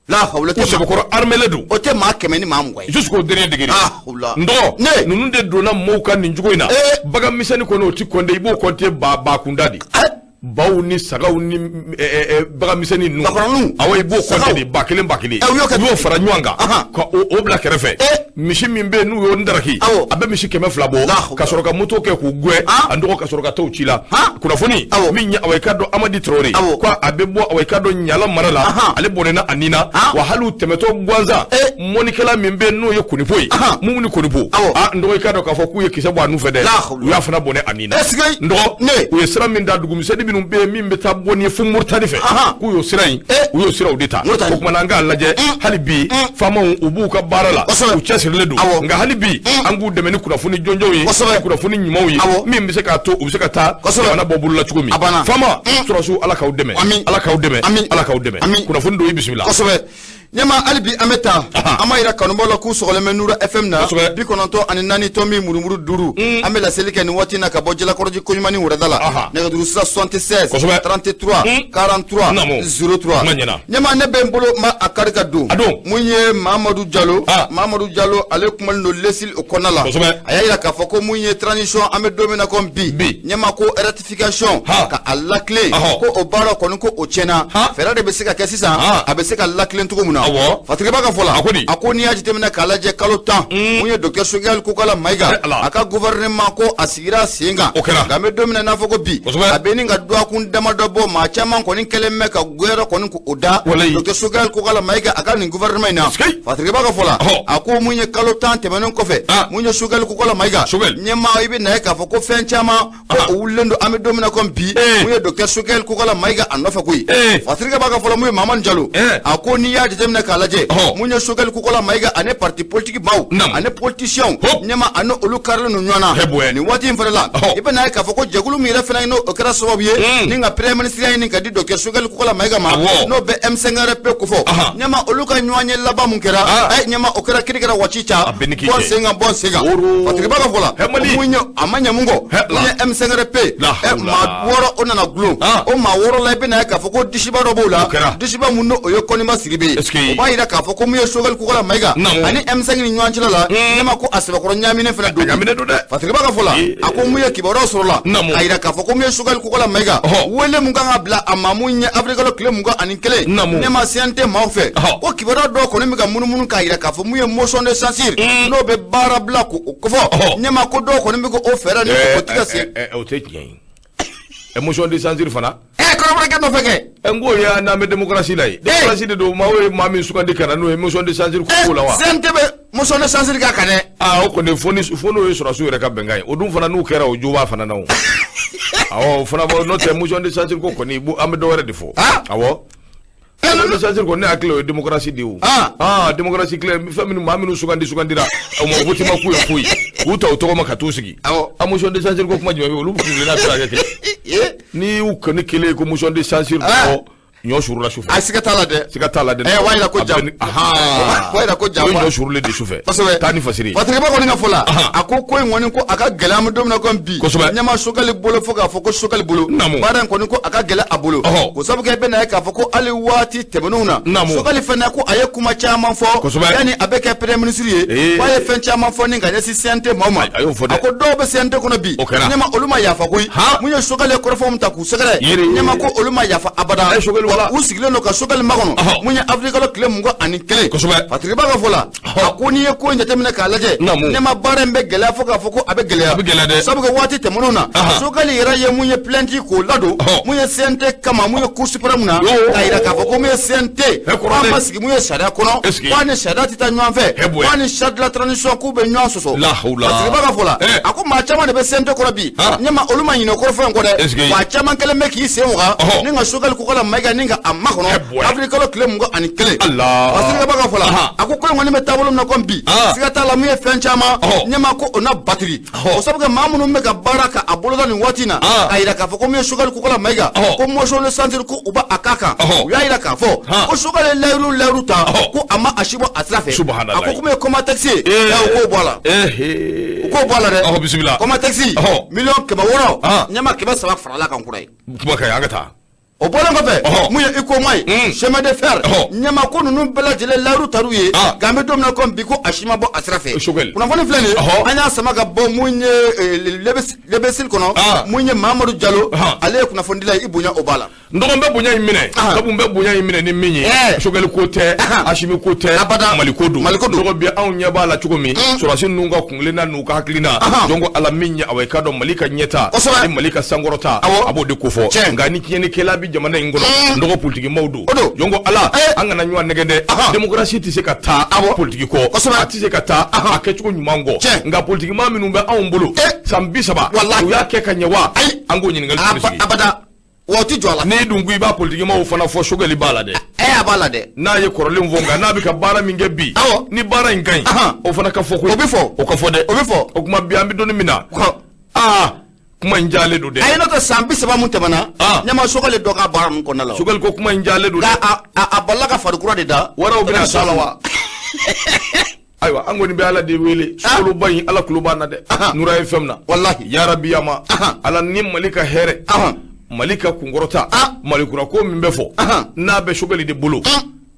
la u sɛbɛkɔrɔ armele don o tɛ maa 100 ni maa 20 ye jusqu'au dernier degré n dɔgɔ ninnu de donna mɔɔw kan nin cogo in na bagan misɛnnin kɔni o ti kɔnte i b'o kɔnte ba kunda de baw ni sagaw ni bagan misɛnnin ninnu awɔ i b'o kɔnte de ba kelen ba kelen u y'o fara ɲɔgɔn kan ka o bila kɛrɛfɛ misi min bɛ yen n'u y'o ndaraki a bɛ misi 200 bɔ ka sɔrɔ ka moto kɛ k'u gɛn a dɔgɔ ka sɔrɔ ka t'o ci la kunnafoni min ye awa i k'a dɔn Amadi Traoré ko a bɛ bɔ awa i k'a dɔn Ɲala mara la ale bɔnɛna a nin na wa hali u tɛmɛtɔ gansan mɔnikɛla min bɛ yen n'o ye Konipo ye Mumuni Konipo a n dɔgɔ i k'a dɔn k'a fɔ k'u ye kisɛ bɔ a nufɛ dɛ u y'a fana bɔnɛ a nin na n dɔgɔ u ye sira min da dugumisɛnnin minnu bɛ yen min bɛ taa bɔ nin ye fo Moritani fɛ k'u y'o sira in u y'o siraw de ta o tuma na an k'a lajɛ hali bi faamaw u b'u ka baara la u cɛsirilen don nka hali bi an k'u dɛmɛ ni kunnafoni jɔnjɔnw ye kunnafoni ɲumanw ye min bɛ se k'a to u bɛ se ka taa jamana bɔ bolo la cogo min faama sɔrɔsiw Ala k'aw dɛmɛ Ala k'aw dɛmɛ Ala k'aw dɛmɛ kunnafoni don i bisimila. Ɲɛma hali bi an bɛ taa an b'a yira kanubaw la k'u sɔgɔlen bɛ Nura FM na 94 tomi murumuru 5 an bɛ laseli kɛ nin waati na ka bɔ Jalakɔrɔji koɲuman wurada la nɛgɛjuru sira 76 33 43 03 ɲɛma ne bɛ n bolo ma a kari ka don mun ye Mamadu Jalo Mamadu Jalo ale kumalen don lesili o kɔnɔna la a y'a yira k'a fɔ ko mun ye transition an bɛ don min na komi bi ɲɛma ko ratification ka a lakilen ko o baara kɔni ko o tiɲɛna fɛɛrɛ de bɛ se ka kɛ sisan a bɛ se ka lakilen cogo min na Awɔ. Fatigaba ka fɔ la, A ko di? A ko n'i y'a jateminɛ k'a lajɛ kalo 10, mun ye docteur Choguel Kokala Mayiga, Eh, Ala. A ka gouvernement ko a sigira sen kan. O kɛra. Nka an bɛ don min na i n'a fɔ ko bi, a bɛ ni ka dɔgɔkun damadɔ bɔ, maa caman kɔni kɛlen bɛ ka gɛrɛ kɔni k'o da Walayi. docteur Choguel Kokala Mayiga a ka nin gouvernement in na. Sikei. Fatigaba ka fɔ la, a ko mun ye kalo 10 tɛmɛnen kɔfɛ, mun ye Choguel Kokala Mayiga Choguel. Ɲɛmaa, i bɛ na ye k'a fɔ ko fɛn caman ko o wulilen don an bɛ don min na komi bi, mun ye docteur Choguel Kokala Mayiga a nɔfɛ koyi. Fatigaba ka fɔ la, mun ye Mamani Jalo, a ko n'i y'a jateminɛ k'a lajɛ, mun ye Choguel Kokala Mayiga ani parti politique baw ani politiciens ɲɛma, ani olu karilen don ɲɔgɔn na nin waati in fana la. I bɛ na ye k'a fɔ ko jɛkulu min yɛrɛ fana n'o kɛra sababu ye ni ka premier ministre ɲini ka di docteur Choguel Kokala Mayiga ma, n'o bɛ M5RP kofɔ, ɲɛma, olu ka ɲɔgɔn ye laban mun kɛra, ɲɛma, o kɛra kiri kɛra waati ca bɔ sen kan, bɔ sen kan. Fatigaba ka fɔ la, mun ye a ma ɲɛ mun kɔ, mun ye M5RP maa 6 o nana gulon. O maa 6 la, i bɛna ye k'a fɔ ko disiba dɔ b'o la, disiba mun n'o ye Kɔniba Sidibe ye. O b'a yira k'a fɔ ko mun ye Choguel Kokala Mayiga ani M5 ni ɲɔgɔn cɛla la, ɲɛma, ko a sɛbɛkɔrɔ ɲaaminen fana don. Fatigaba ka fɔ la, a ko mun ye kibaruyaw sɔrɔla a yira k'a fɔ ko mun ye Choguel Kokala Mayiga, wele mun kan ka bila a ma mun ye avril kalo tile 21, ɲɛma, CNT maaw fɛ, ko kibaruya dɔw kɔni bɛ ka munumunu k'a yira k'a fɔ mun ye motion de censure, n'o bɛ baara bila k'o kofɔ, ɲɛma, ko dɔw kɔni bɛ k'o fɛɛrɛ ni o tigɛ sen. O tɛ tiɲɛ ye, motion de censure fana. Kɔrɔbɔrɔkɛ nɔfɛ kɛ. N ko ye n'an bɛ démocratie la ye, démocratie de don. Maa o ye maa min sugandi ka na n'o ye motion de censure ko la wa? CNT bɛ motion de censure k'a kan dɛ. Aa, o kɔni, fo n'o ye sɔrɔdasiw yɛrɛ ka bɛnkan ye, o dun fana n'u kɛra, o jo b'a fana na o. Awɔ, o fana bɔ, n'o tɛ motion de censure ko kɔni, an bɛ dɔ wɛrɛ de fɔ. Awɔ, motion de censure kɔni, ne hakili o ye démocratie de ye o. Aa, démocratie tile fɛn minnu, maa minnu sugandira, o ma vote ma k'u ye foyi, k'u ta u tɔgɔ ma ka t'u sigi. A motion de censure ko kuma jumɛn bɛ yen? Olu kuntilenna tɛ se ka kɛ kelen n'i y'u kɔni kelen ye ko motion de censure kɔ, ɲɔ surula sufɛ. A siga t'a la dɛ. Siga t'a la dɛ. O b'a yira ko ja, o b'a yira ko ja. O ye ɲɔ surulen de sufɛ. Taa ni fasiri. Fatigaba kɔni ka fɔ la, a ko ko in kɔni ko a ka gɛlɛn an bɛ don min na komi bi. Ɲɛma, Choguel bolo, fo k'a fɔ ko Choguel bolo. Baara in kɔni ko a ka gɛlɛn a bolo. K'o sabu kɛ, i bɛna ye k'a fɔ ko hali waati tɛmɛnenw na, Choguel fana ko a ye kuma caman fɔ yanni a bɛ kɛ premier ministre ye, k'a ye fɛn caman fɔ ni ka ɲɛsin CNT maaw ma. A y'o fɔ dɛ. A ko dɔw bɛ CNT kɔnɔ bi. O kɛra. Ɲɛma, olu ma yafa koyi. Mun ye Choguel ye kɔrɔfɔ min ta k'u sɛgɛrɛ, ɲɛma, ko olu ma yafa abada. U sigilen don ka Choguel makɔnɔ, mun ye avril kalo tile 21. Fatigaba ka fɔ la, a ko n'i ye ko in jateminɛ k'a lajɛ, ɲɛma, baara in bɛ gɛlɛya fo k'a fɔ ko a bɛ gɛlɛya. A bɛ gɛlɛya dɛ. Sabu kɛ waati tɛmɛnenw na, Choguel yɛrɛ ye mun ye plainte k'o ladon mun ye CNT kama, mun ye Cour suprême na, k'a yira k'a fɔ ko mun ye CNT k'a ma sigi mun ye sariya kɔnɔ, k'a ni sariya tɛ taa ɲɔgɔn fɛ, k'a ni charte de la transition k'u bɛ ɲɔgɔn sɔsɔ. Fatigaba ka fɔ la, a ko maa caman de bɛ CNT kɔnɔ bi, ɲɛma, olu ma ɲinɛ kɔrɔfɔ in kɔ dɛ. Maa caman kɛlen bɛ k'i sen waga ni ka Choguel Kokala Mayiga ni ka a makɔnɔ avril kalo tile 21. Fatigaba ka fɔ la, a ko ko in kɔni bɛ taabolo min na komi bi, siga t'a la, mun ye fɛn caman, ɲɛma, ko o na batiri. O sabu kɛ maa minnu bɛ ka baara ka a boloda nin waati in na, k'a yira k'a fɔ ko mun ye Choguel Kokala Mayiga, ko motion de censure ko u b'a a k'a kan, u y'a yira k'a fɔ ko Choguel ye layiru ta, ko a ma a si bɔ a sira fɛ. A ko komi ye Comatex ye, u k'o bɔ a la, u k'o bɔ a la dɛ. Bisimila. Comatex 600 000, ɲɛma, 300 farala kan kura ye. Kuma ka ɲi, an ka taa. O bɔlen kɔfɛ, mun ye UCOMA ye, chemin de fer, ɲɛma, ko ninnu bɛɛ lajɛlen layiru tar'u ye, nka an bɛ don min na komi bi, ko a si ma bɔ a sira fɛ. Kunnafoni filɛ nin ye, an y'a sama ka bɔ mun ye L'Imbécile kɔnɔ, mun ye Mamadu Jalo, ale ye kunnafonidila ye, i bonya o b'a la. N dɔgɔ, n bɛ bonya in minɛ, sabu n bɛ bonya in minɛ ni min ye, Choguel ko tɛ, Asimi ko tɛ, Mali ko don. Mali ko don. Dɔgɔ bi, anw ɲɛ b'a la cogo min, sɔrɔdasi ninnu ka kunkilenna n'u ka hakilina, jɔn ko Ala, min ye awa i ka dɔn Mali ka ɲɛta ni Mali ka sankɔrɔta, a b'o de kofɔ. Nka ni tiɲɛnikɛla bɛ jamana in kɔnɔ, n dɔgɔ, politikimaw don. Jɔn ko Ala, an kana ɲɔgɔn nɛgɛ dɛ. Démocratie tɛ se ka taa politiki kɔ, a tɛ se ka taa a kɛcogo ɲuman kɔ. Nka politikimaa minnu bɛ anw bolo san 30, u y'a kɛ ka ɲɛ wa? An k'o ɲininkali sigi. Abada, wa o ti jɔ a la. N'i dun ko i b'a politikimaw fana fɔ, Choguel b'a la dɛ. A b'a la dɛ. N'a ye kɔrɔlen fɔ, nka n'a bɛ ka baara min kɛ bi, ni baara in ka ɲi, o fana ka fɔ koyi. O bɛ fɔ. O ka fɔ dɛ. O bɛ fɔ. O tuma bi, an bɛ donni min na, aa, kuma in jalen don dɛ. A ye n'o tɛ, san 30 mun tɛmɛna, ɲɛma, Choguel dɔ ka baara ninnu kɔnɔna la. Choguel ko kuma in jalen don dɛ. Nka a balila ka fari kura de da. Waraw bɛna sa la wa? Ayiwa, an kɔni bɛ Ala de wele sukaloba in, Ala tulo b'an na dɛ, Nura ye fɛn min na. Yarabi, yama Ala, ni Mali ka hɛrɛ, Mali ka kunkɔrɔta, Mali kura ko min bɛ fɔ, n'a bɛ Choguel de bolo,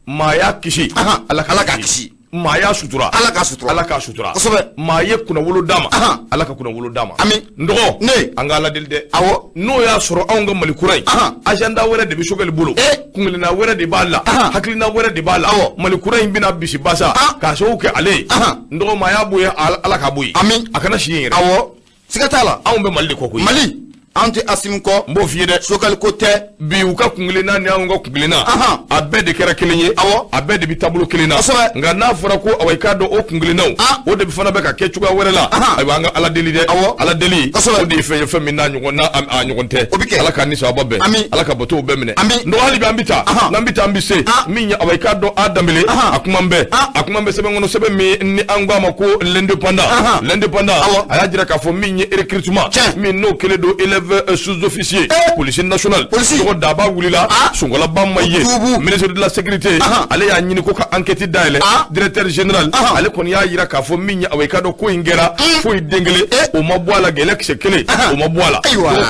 maa y'a kisi, Ala k'a kisi. Maa y'a sutura, Ala k'a sutura. Ala k'a sutura. Kosɛbɛ. Maa ye kunnawolo d'a ma, Ala ka kunnawolo d'a ma. Ami. N dɔgɔ, Ne. an ka Ala deli dɛ. Awɔ. N'o y'a sɔrɔ anw ka Mali kura in, agenda wɛrɛ de bɛ Sogɛli bolo, kunkelenna wɛrɛ de b'a la, hakilina wɛrɛ de b'a la. Mali kura in bɛna bisi basa k'a sababu kɛ ale ye. N dɔgɔ, maa y'a bɔ yen, Ala k'a bɔ yen. Ami. A kana si yen yɛrɛ. Awɔ, siga t'a la. Anw bɛ Mali de kɔ koyi. Mali, an tɛ Asimi kɔ. N b'o f'i ye dɛ. Sogɛli ko tɛ. Bi u ka kunkelenna ni anw ka kunkelenna, a bɛɛ de kɛra kelen ye. A bɛɛ de bɛ taabolo kelen na. Nka n'a fɔra ko awa i k'a dɔn o kunkelennaw, o de fana bɛ ka kɛ cogoya wɛrɛ la. Ayiwa, an ka Ala deli dɛ. Ala deli, o de ye fɛn ye, fɛn min n'a ɲɔgɔn n'a a ɲɔgɔn tɛ. O bɛ kɛ. Ala k'an ni sababa bɛn. Ami. Ala ka batow bɛɛ minɛ. Ami. N dɔgɔ, hali bi an bɛ taa, n'an bɛ taa, an bɛ se min ye, awa i k'a dɔn a Danbele, a kuma bɛ, a kuma bɛ sɛbɛn kɔnɔ, sɛbɛn min ni an ko a ma ko L'Indépendant. L'Indépendant, a y'a jira k'a fɔ min ye recrutement min n'o kɛlen don élève sous-officier police nationale, tɔgɔ daba wulila, sunkolaba ma ye. Ministre de la Sécurité, ale y'a ɲini ko ka enquête dayɛlɛ. Directeur général, ale kɔni y'a jira k'a fɔ min ye, awa i k'a dɔn ko in kɛra, foyi den kelen o ma bɔ a la, gɛlɛ kisɛ kelen o ma bɔ a la.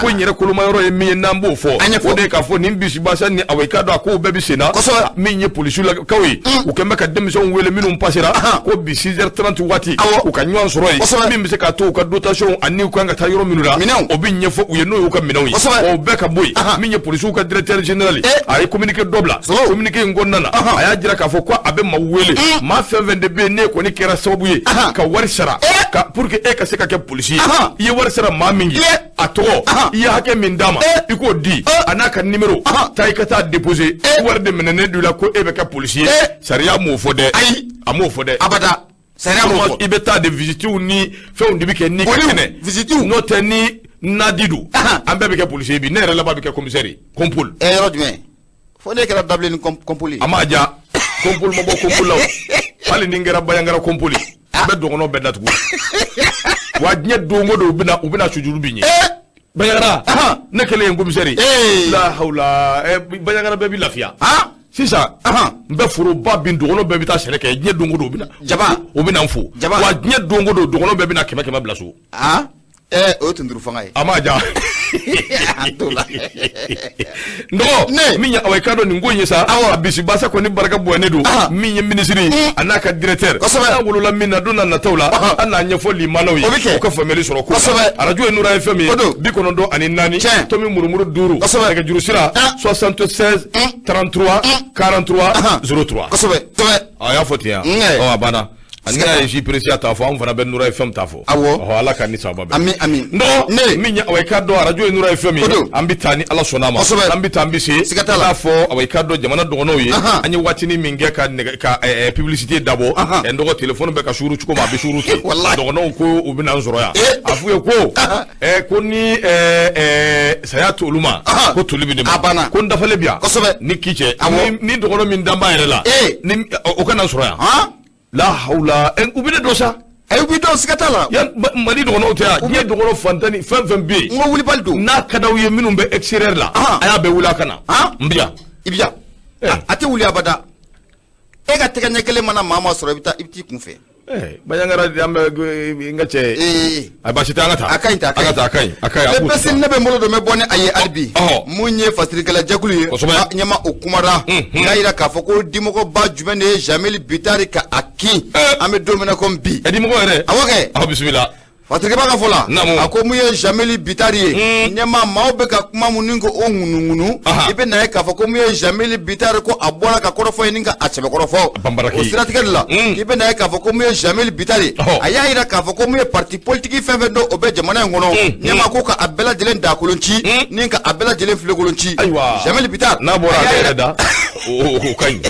Ko in yɛrɛ kolomayɔrɔ ye min ye, n'an b'o fɔ, o de ye k'a fɔ nin bisibasa ni, awa i k'a dɔn a kow bɛɛ bɛ sen na. Min ye polisiw ye, u kɛn bɛ ka denmisɛnw wele minnu pasera ko bi 6h30 waati, u ka ɲɔgɔn sɔrɔ yen, min bɛ se k'a to u ka dotation ani u kan ka taa yɔrɔ minnu na, o bɛ ɲɛfɔ u ye, n'o y'u ka minɛnw ye. O bɛɛ ka bɔ yen. Min ye polisiw ka directeur général, a ye communiqué dɔ bila. Communiqué in kɔnɔna na, a y'a jira k'a fɔ ko a bɛ maaw wele, maa fɛn fɛn de bɛ yen, n'e kɔni kɛra sababu ye ka wari sara ka pour que e ka se ka kɛ polisi ye, i ye wari sara maa min ye, a tɔgɔ, i ye hakɛ min d'a ma, i k'o di, a n'a ka numéro taa, i ka taa déposer. Wari de minɛnen don i la ko e bɛ kɛ polisi ye. Sariya m'o fɔ dɛ. Ayi. A m'o fɔ dɛ. Abada, sariya m'o fɔ. I bɛ taa de, visitew ni fɛnw de bɛ kɛ ni ka kɛnɛ. Visitew. N'o tɛ, ni nadi don, an bɛɛ bɛ kɛ polisi ye bi. Ne yɛrɛ laban bɛ kɛ commissaire ye, compole. Ɛ, yɔrɔ jumɛn? Fo ne kɛra dabilen ni compole ye. A m'a ja, compole ma bɔ compole la o. Hali ni n kɛra Bayangara compole, n bɛ dɔgɔnɔ bɛɛ datugu. Wa diɲɛ don o don, u bɛna sujuru bi ɲɛ. Bayangara, ne kɛlen ye commissaire ye, la hawla, Bayangara bɛɛ bɛ lafiya sisan. N bɛ foroba bin, dɔgɔnɔ bɛɛ bɛ taa sɛnɛ kɛ. Diɲɛ don o don, u bɛ na jaba, u bɛ na n fo. Jaba. Wa diɲɛ don o don, dɔgɔnɔ bɛɛ bɛ na 100 100 bila so. Ɛ, o ye tunduru fanga ye. A m'a ja. An t'o la. N dɔgɔ, min ye, awa i k'a dɔn nin ko in ye sa, a bisibasa kɔni barika bonyalen don. Min ye minisiri a n'a ka directeur, n'a wolola min na, don n'a nataw la, an n'a ɲɛfɔ limanaw ye, O bɛ kɛ. u ka faamuyali sɔrɔ ko la. Arajo ye Nura FM ye, O don. 94 tomi murumuru 5. Nɛgɛjuru sira 76 33 43 03. Kosɛbɛ, kosɛbɛ. A y'a fɔ ten yan. Ɔ, a banna. Ani y'a ye si presiya t'a fɔ, anw fana bɛ Nura FM t'a fɔ. Awɔ. Ɔhɔ, Ala ka ni sababa bɛn. Ami, ami. N dɔgɔ, Ne. min ye, awa i k'a dɔn arajo ye Nura FM ye, O don. an bɛ taa ni Ala sɔnna a ma. An bɛ taa, an bɛ se. Siga t'a la. I n'a fɔ, awa i k'a dɔn jamana dɔgɔnɔw ye, an ye waatinin min kɛ ka nɛgɛ ka publicité dabɔ. N dɔgɔ, téléphone bɛ ka suuru cogo min, a bɛ suuru ten. Walahi. Dɔgɔnɔw ko u bɛna an sɔrɔ yan. A f'u ye ko ko ni saya t'olu ma, ko toli bɛ ne ma. A banna. Ko n dafalen bi yan. Kosɛbɛ. Ni ki cɛ. Awɔ. Ni dɔgɔnɔ min dan b'a yɛrɛ la. Ni o kana n sɔrɔ yan. La hawla, u bɛ ne dɔn sa. Ayi, u b'i dɔn, siga t'a la. Yan Mali dɔgɔnɔw tɛ yan, diɲɛ dɔgɔnɔ fantan ni fɛn fɛn bɛ yen. N ko wulibali don. N'a ka d'aw ye, minnu bɛ extérieur la, a y'a bɛɛ wuli a ka na. N bɛ yan. I bɛ yan. A tɛ wuli abada. E ka tɛgɛ ɲɛ kelen mana maa maa sɔrɔ, i bɛ taa, i bɛ t'i kun fɛ. Bayangara an bɛ n ka cɛ. A baasi tɛ, an ka taa. A ka ɲi ta, a An ka taa, a ka ɲi, a ka ɲi. A Ne k'u bɛ ta. ne bɛ n bolo don, n bɛ bɔ ni a ye hali bi. Mun ye fasirikɛla jɛkulu ye? Ɲɛma o kumara. U y'a yira k'a fɔ ko dimɔgɔba jumɛn de ye Jamil Bitari ka a kin. An bɛ don min na komi bi. Ɛ, dimɔgɔ yɛrɛ. Awɔ kɛ. Aw bisimila. Fasirikɛba ka fɔ la. Naamu. A ko mun ye Jamil Bitari ye? Ɲɛma, maaw bɛ ka kuma mun ko o ŋunuŋunu. I bɛ na ye k'a fɔ ko mun ye Jamil Bitari, ko a bɔra ka kɔrɔfɔ ɲini ka a sɛbɛkɔrɔ fɔ. Banbaraki. O siratigɛ de la, i bɛ na ye k'a fɔ ko mun ye Jamil Bitari. A y'a yira k'a fɔ ko mun ye parti politique fɛn fɛn don, o bɛ jamana in kɔnɔ. Ɲɛma ko ka a bɛɛ lajɛlen dakolon ci, ni ka a bɛɛ lajɛlen filekolon ci. Ayiwa. Jamil Bitari. N'a bɔra A y'a ale yira yɛrɛ da, o ka ɲi.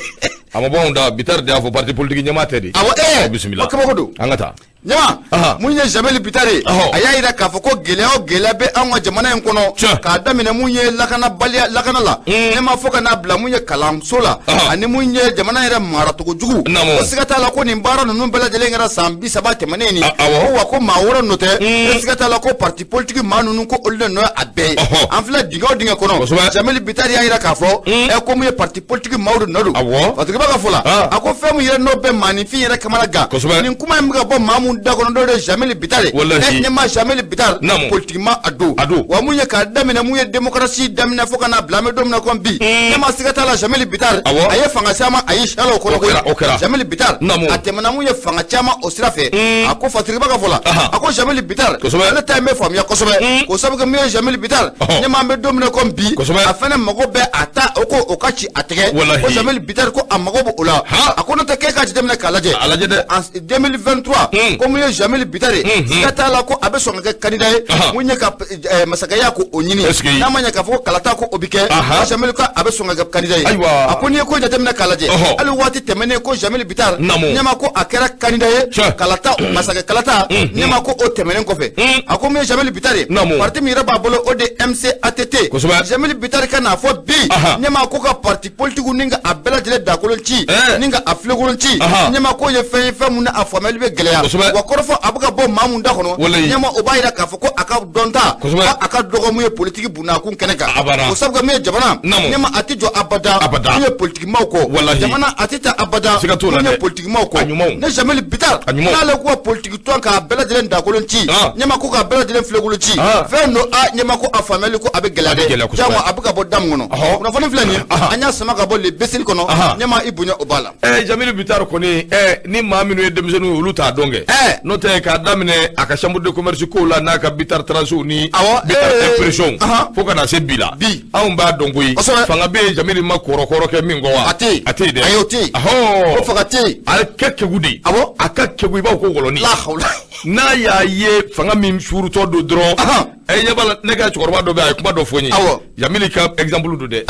A ma bɔ anw da, Bitari de y'a fɔ, parti politique ɲɛmaa tɛ de. Awɔ, Aw bisimila. O kabako don. An ka taa. Ɲama, mun ye Jamil Bitari, a y'a yira k'a fɔ ko gɛlɛya o gɛlɛya bɛ anw ka jamana in kɔnɔ, k'a daminɛ mun ye lakanabaliya, lakana la, ne ma fɔ ka n'a bila mun ye kalanso la, ani mun ye jamana yɛrɛ maracogo jugu. Ko siga t'a la ko nin baara ninnu bɛɛ lajɛlen kɛra san 30 tɛmɛnen nin. Ko wa ko maa wɛrɛ nɔ tɛ, ko siga t'a la ko parti politique maa ninnu, ko olu de nɔ ye a bɛɛ ye. An filɛ dingɛ o dingɛ kɔnɔ, Jamil Bitari y'a yira k'a fɔ ko mun ye parti politique maaw de nɔ don. Fatigibaa ka fɔ la, a ko fɛn min yɛrɛ n'o bɛ maaninfin yɛrɛ kamana gan, nin kuma in bɛ ka bɔ maa mun mun da kɔnɔ dɔ de Jamil Bittar ɲɛma Jamil Bittar politiquement a don wa mun ye k'a daminɛ mun ye démocratie daminɛ fo ka na bila an bɛ don min na komi bi ɲɛma siga t'a la Jamil Bittar a ye fanga caman a ye sala o kɔnɔ koyi Jamil Bittar a tɛmɛna mun ye fanga caman o sira fɛ a ko Fatiriba ka fɔ la a ko Jamil Bittar ale ta in bɛ faamuya kosɛbɛ k'o sababu kɛ mun ye Jamil Bittar ɲɛma an bɛ don min na komi bi a fana mago bɛ a ta o ko o ka ci a tɛgɛ ko Jamil Bittar ko a mago b'o la a ko n'o tɛ k'e ka jateminɛ k'a lajɛ en 2023 ko mun ye Jamil Bittar ye siga t'a la ko a bɛ sɔn ka kɛ candidat ye mun ye ka masakɛya ko o ɲini n'a ma ɲɛ k'a fɔ ko kalata ko o bɛ kɛ Jamil ko a bɛ sɔn ka kɛ candidat ye a ko n'i ye ko jateminɛ k'a lajɛ hali waati tɛmɛnen ko Jamil Bittar ɲɛma ko a kɛra candidat ye kalata masakɛ kalata ɲɛma ko o tɛmɛnen kɔfɛ a ko mun ye Jamil Bittar ye parti min yɛrɛ b'a bolo o de MCATT Jamil Bittar ka n'a fɔ bi ɲɛma ko ka parti politique ni ka a bɛɛ lajɛlen dakolon ci ni ka a filekolon ci ɲɛma ko ye fɛn ye fɛn mun na a faamuyali bɛ gɛlɛya wa kɔrɔfɔ a bɛ ka bɔ maa mun da kɔnɔ ɲɛma o b'a yira k'a fɔ ko a ka dɔnta a ka dɔgɔ mun ye politique bunakun kɛnɛ kan o sabu kɛ mun ye jamana ɲɛma a tɛ jɔ abada mun ye politique maaw kɔ jamana a tɛ taa abada mun ye politique maaw kɔ ne Jamil Bittar n'ale ko ka politique tɔn k'a bɛɛ lajɛlen dakolon ci ɲɛma ko k'a bɛɛ lajɛlen filekolon ci fɛn don a ɲɛma ko a faamuyali ko a bɛ gɛlɛya dɛ jango a bɛ ka bɔ da min kɔnɔ kunnafoni filɛ nin ye an y'a sama ka bɔ le besiri kɔnɔ ɲɛma i bonya o b'a la. Jamil Bittar kɔni ni maa minnu ye denmisɛnninw ye olu t'a dɔn kɛ n'o tɛ k'a daminɛ a ka chambre de commerce kow la n'a ka Bittar transiw ni Bittar impression fo ka na se bi la anw b'a dɔn koyi fanga bɛ yen Jamil ma kɔrɔkɔrɔ kɛ min kɔ wa a tɛ yen dɛ ayi o tɛ yen o fanga tɛ yen a ka kegu de a ka kegu i b'a fɔ ko wɔlɔni n'a y'a ye fanga min suurutɔ don dɔrɔn ɲɛ b'a la ne ka cɛkɔrɔba dɔ bɛ yen a ye kuma dɔ fɔ n ye Jamil ka exemple don dɛ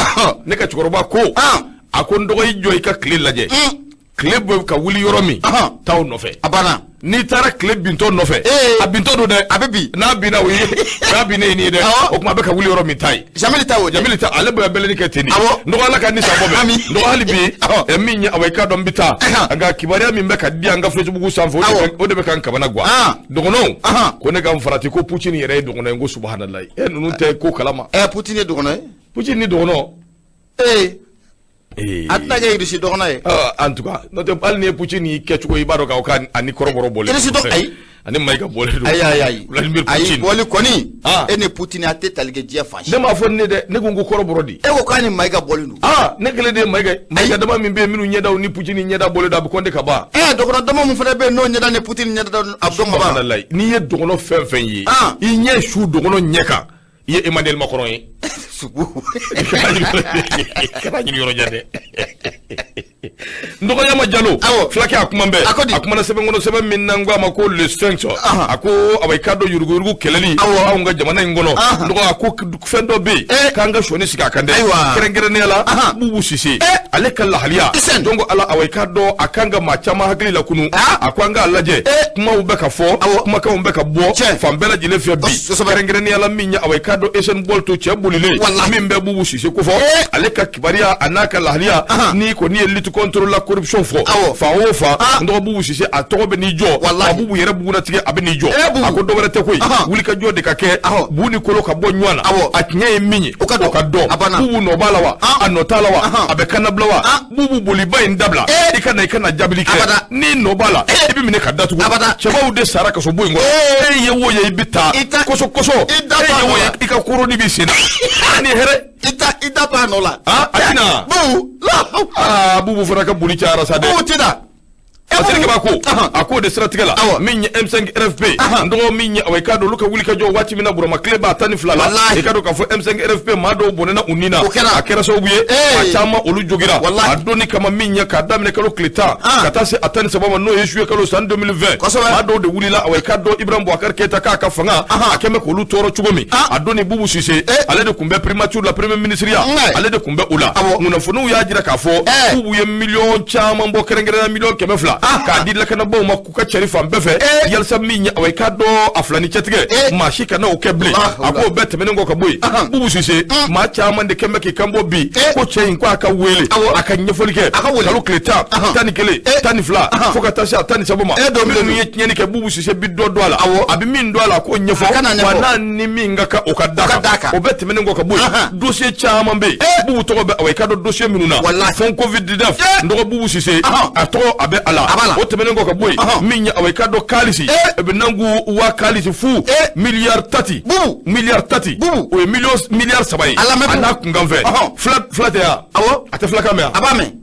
ne ka cɛkɔrɔba ko a ko n dɔgɔ i jɔ i ka tile lajɛ tile bɛ ka wuli yɔrɔ min taa o nɔfɛ a banna n'i taara tile bintɔ nɔfɛ a bintɔ don dɛ a bɛ bin n'a binna o ye n'a binna ye nin ye dɛ o tuma a bɛ ka wuli yɔrɔ min ta ye Jamil ta o Jamil ta ale bɛ bɛlɛni kɛ ten de nɔgɔ ala ka ni san bɔ bɛ nɔgɔ hali bi min ye awa i k'a dɔn n bɛ taa nka kibaruya min bɛ ka di an ka Facebook sanfɛ o de bɛ ka n kamana gan dɔgɔnɔw ko ne ka n farati ko Poutine yɛrɛ ye dɔgɔnɔ ye n ko subahanallahi ninnu tɛ ko kalama Poutine ye dɔgɔnɔ ye Poutine ni dɔgɔnɔ a tɛna kɛ Irisi dɔgɔnɔ ye en tout cas n'o tɛ hali ni ye Poutine kɛcogo i b'a dɔn k'a fɔ a ni kɔrɔbɔrɔ bɔlen Irisi dɔgɔnɔ ayi ani Mayiga bɔlen don ayi Vladimir ayi Poutine bɔli kɔni e ni Poutine a tɛ tali kɛ diɲɛ fan si ne m'a fɔ ne dɛ ne ko n ko kɔrɔbɔrɔ di e ko k'a ni Mayiga bɔlen don ne kelen de ye Mayiga Mayiga dama min bɛ yen minnu ɲɛdaw ni Poutine ɲɛda bɔlen don a bɛ kɔnte ka ban dɔgɔnɔ dama min fana bɛ yen n'o ɲɛda ni Poutine ɲɛda a dɔn ka ban n'i ye dɔgɔnɔ fɛn fɛn ye i ɲɛ su dɔgɔnɔ ɲɛ kan i ye Emmanuel Macron ye kana ɲini yɔrɔ jan dɛ n dɔgɔyama Jalo fulakɛ a kuma bɛɛ a kumana sɛbɛn kɔnɔ sɛbɛn min n'an ko a ma ko le Sphinx a ko awa i k'a dɔn yuruguyurugu kɛlɛli anw ka jamana in kɔnɔ n dɔgɔ a ko fɛn dɔ bɛ yen k'an ka sɔnni sigi a kan dɛ kɛrɛnkɛrɛnnenya la Bubu Sise ale ka lahaliya donc ala awa i k'a dɔn a kan ka maa caman hakili lakunu a ko an k'a lajɛ kumaw bɛ ka fɔ kumakanw bɛ ka bɔ fan bɛɛ lajɛlen fɛ bi kɛrɛnkɛrɛnnenya la min ye awa i k'a dɔn Usain Bolt cɛ bolilen min bɛ Bubu Sise kofɔ ale ka kibaruya a n'a ka lahaliya n'i kɔni ye lutte contre la corruption fɔ fan o fan n dɔgɔ Bubu Sise a tɔgɔ bɛ n'i jɔ a Bubu yɛrɛ bugunatigɛ a bɛ n'i jɔ a ko dɔwɛrɛ tɛ koyi wulikajɔ de ka kɛ bu ni kolo ka bɔ ɲɔgɔn na a tiɲɛ ye min ye o ka dɔn Bubu nɔ b'a la wa a nɔ t'a la wa a bɛ kannabila wa Bubu boliba in dabila i ka na i ka na jaabili kɛ n'i nɔ b'a la i bɛ minɛ ka datugu cɛbaw de sara kaso bon in kɔnɔ e ye wo ye i bɛ taa kɔsɔ kɔsɔ e ye wo ye i ka koroni b'i sen na ni hɛrɛ i da to a nɔ la a tɛna Bubu Bubu fana ka boli cayara sa dɛ Bubu tɛna Fasirikeba ko a k'o de siratigɛ la min ye M5 RFP n dɔgɔ min ye awa i k'a dɔn olu ka wulikajɔ waati min na Burama tile b'a 12 la i k'a dɔn k'a fɔ M5 RFP maa dɔw bɔnɛna u ni na a kɛra sababu ye a caman olu jogira a donni kama min ye k'a daminɛ kalo tile 10 ka taa se a 13 ma n'o ye juillet kalo san 2020 maa dɔw de wulila awa i k'a dɔn Ibrahim Boubacar Keita k'a ka fanga a kɛn bɛ k'olu tɔɔrɔ cogo min a donni Bubu Sise ale de tun bɛ primature la premier ministre ya ale de tun bɛ o la kunnafoniw y'a jira k'a fɔ Bubu ye miliyɔn caman bɔ kɛrɛnkɛrɛnnenya miliyɔn 200 k'a di lakanabaaw ma k'u ka cari fan bɛɛ fɛ yalisa min ye awa i k'a dɔn a filani cɛtigɛ maa si kana o kɛ bilen a k'o bɛɛ tɛmɛnen kɔ ka bɔ yen Bubu Sise maa caman de kɛn bɛ k'i kan bɔ bi ko cɛ in ko a ka wele a ka ɲɛfɔli kɛ kalo tile 10 11 12 fo ka taa se a 13 ma minnu ye tiɲɛni kɛ Bubu Sise bi dɔ dɔn a la a bɛ min dɔn a la k'o ɲɛfɔ wa n'a ni min ka kan o ka d'a kan o bɛɛ tɛmɛnen kɔ ka bɔ yen dossier caman bɛ yen Bubu tɔgɔ bɛ awa i k'a dɔn dossier minnu na fond Covid 19 n dɔgɔ Bubu Sise a tɔgɔ a bɛ a la O tɛmɛnen kɔ ka bɔ yen, min ye awa i k'a dɔn kalisi bɛ nangu wa kalisi fu miliyari 30, miliyari 30, o ye miliyari 3 ye. A n'a kunkanfɛn fila tɛ yan. A tɛ filakan mɛn. A b'a mɛn.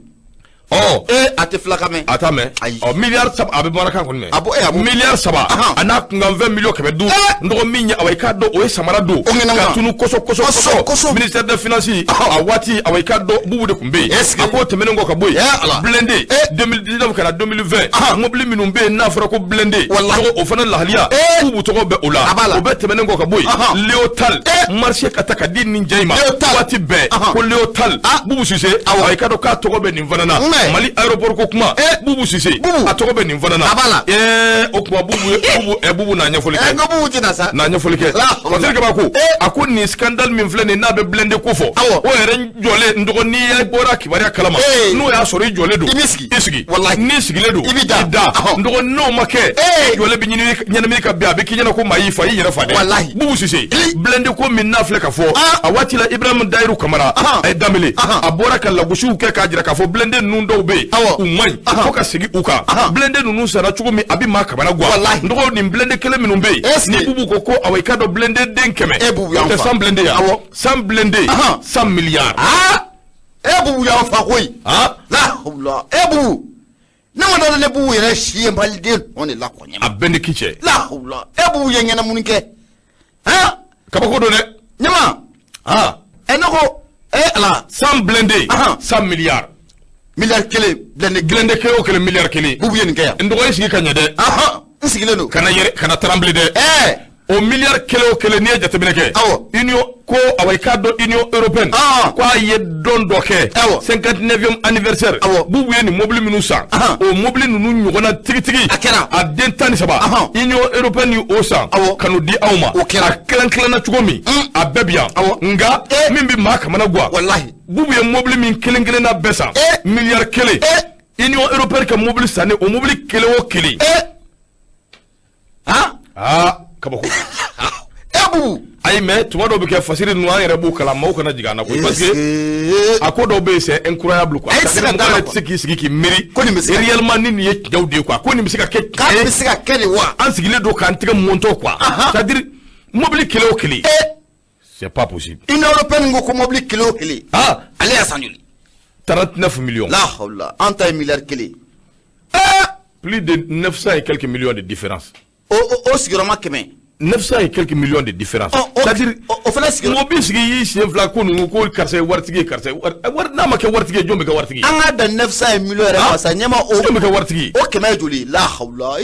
Ɔ. Ee, a tɛ filakan mɛn. A t'a mɛn. Ayi. Ɔ, miliyari 3, a bɛ bamanankan kɔni mɛn. A b'o, a b'o. Miliyari 3, a n'a kunkanfɛn miliyɔn 500. N dɔgɔ, min ye awa i k'a dɔn, o ye samara don ka tunu kɔsɔ kɔsɔ kɔsɔ. Ministère des Finances a waati, awa i k'a dɔn, Bubu de tun bɛ yen. A k'o tɛmɛnen kɔ ka bɔ yen, blindé 2019 ka na 2020, mobili minnu bɛ yen n'a fɔra ko blindé, o fana lahaliya, Bubu tɔgɔ bɛ o la. O bɛɛ tɛmɛnen kɔ ka bɔ yen, Léotal marché ka ta ka di nin jɛ in ma waati bɛɛ, ko Léotal, Bubu Sise, awa i k'a dɔn k'a tɔgɔ bɛ nin fana na. Mali aéroport ko kuma, Bubu Sise, a tɔgɔ bɛ nin fana na. A b'a la. O tuma Bubu, Bubu, Bubu n'a ɲɛfɔli kɛ. N ko Bubu tɛna sa. N'a ɲɛfɔli kɛ. Fasiri Kaba ko a ko nin scandale min filɛ nin, n'a bɛ blindé ko fɔ, o yɛrɛ jɔlen, n dɔgɔ, n'i y'a bɔra kibaruya kalama, n'o y'a sɔrɔ i jɔlen don, i b'i sigi. I sigi. Walahi. N'i sigilen don, i b'i da. I da. N dɔgɔ, n'o ma kɛ, i jɔlen bɛ ɲini ɲɛnamini ka bin, a bɛ k'i ɲɛna ko maa y'i fa, i yɛrɛ fa dɛ. Walahi. Bubu Sise, blindé ko min n'a filɛ ka fɔ, a waati la Ibrahim Dayiru Kamara, a ye Danbele, a bɔra ka lagosiw kɛ k'a jira k'a fɔ blindé ninnu dɔw bɛ yen, u man ɲi, fo ka segin u kan. Blindé ninnu sara cogo min, a bɛ maa kamana gan. N dɔgɔ, nin blindé kelen minnu bɛ yen, ni Bubu ko awa i k'a dɔn blindé den 100, o tɛ 100 blindé yan, 100 blindé, 100 milliards. E Bubu y'an fa koyi. La hawla, e Bubu, ne ma dɔn, ne Bubu yɛrɛ si ye maliden nɔ de la kɔɲɛ. A bɛɛ ni ki cɛ. La hawla, e Bubu ye ɲɛnamuni kɛ. Kabako don dɛ. Ɲama. Ɛ, ne ko e Ala. 100 blindé, 100 milliards. Miliyari 1 blindé. Blindé kelen o kelen, miliyari 1. Bubu ye nin kɛ yan. N dɔgɔ, i sigi ka ɲɛ dɛ. N sigilen don. Kana yɛrɛ, kana trembler dɛ. O miliyari 1 o kelen, n'i ye jateminɛ kɛ, union ko awa i k'a dɔn Union européenne ko a ye don dɔ kɛ, 59e anniversaire, Bubu ye nin mobili minnu san, o mobili ninnu ɲɔgɔnna tigitigi, A kɛra. a den 13, Union européenne y'o san ka n'o di aw ma. O kɛra. A kilan kilanna cogo min, a bɛɛ bi yan. Nka min bɛ maa kamana gan, Bubu ye mobili min kelen kelenna bɛɛ san, miliyari 1, Union européenne ka mobili sanni, o mobili kelen o kelen. Aa, kabako. E Bubu. Ayi, mais tuma dɔw bɛ kɛ fasiri ninnu, an yɛrɛ b'u kalan, maaw kana jigin an na koyi, parce que a ko dɔw bɛ yen, c'est incroyable quoi. A ye se ka Mɔgɔ yɛrɛ tɛ se k'i sigi k'i miiri Ko nin bɛ se ka réellement ni nin ye tiɲɛw de ye quoi, ko nin bɛ se ka kɛ. K'a bɛ se ka kɛ de wa? An sigilen don k'an tɛgɛ mɔntɔ quoi, c'est à dire mobili kelen o kelen, c'est pas possible. Union européenne ko mobili kelen o kelen. Ale y'a san joli? 39 millions. La hawla, an ta ye miliyari 1. Plus de 900 et quelques millions de différence. O sigiyɔrɔma 100. 900 et quelques millions de différence. C'est-à-dire, o fana sigiyɔrɔ. Mɔgɔ b'i sigi y'i sen fila ko ninnu ko karisa ye waritigi ye, karisa ye wari, n'a ma kɛ waritigi ye, jɔn bɛ kɛ waritigi ye? An ka dan 900 ye millions yɛrɛ ma sa ɲɛma o. Jɔn bɛ kɛ waritigi ye? O 100 ye joli? La hawla.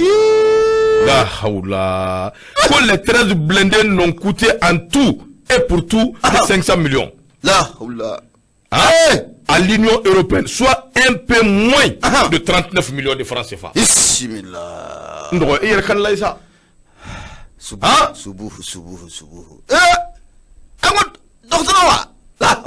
La hawla. Ko les 13 blindés n'ont coûté en tout et pour tout 500 millions. La hawla. À l'Union européenne, soit un peu moins de 39 millions de francs CFA. Bismillah. N dɔgɔ, e yɛrɛ ka layi sa. Subuhu, subuhu, subuhu, subuhu. An ko dɔgɔtɔrɔ wa?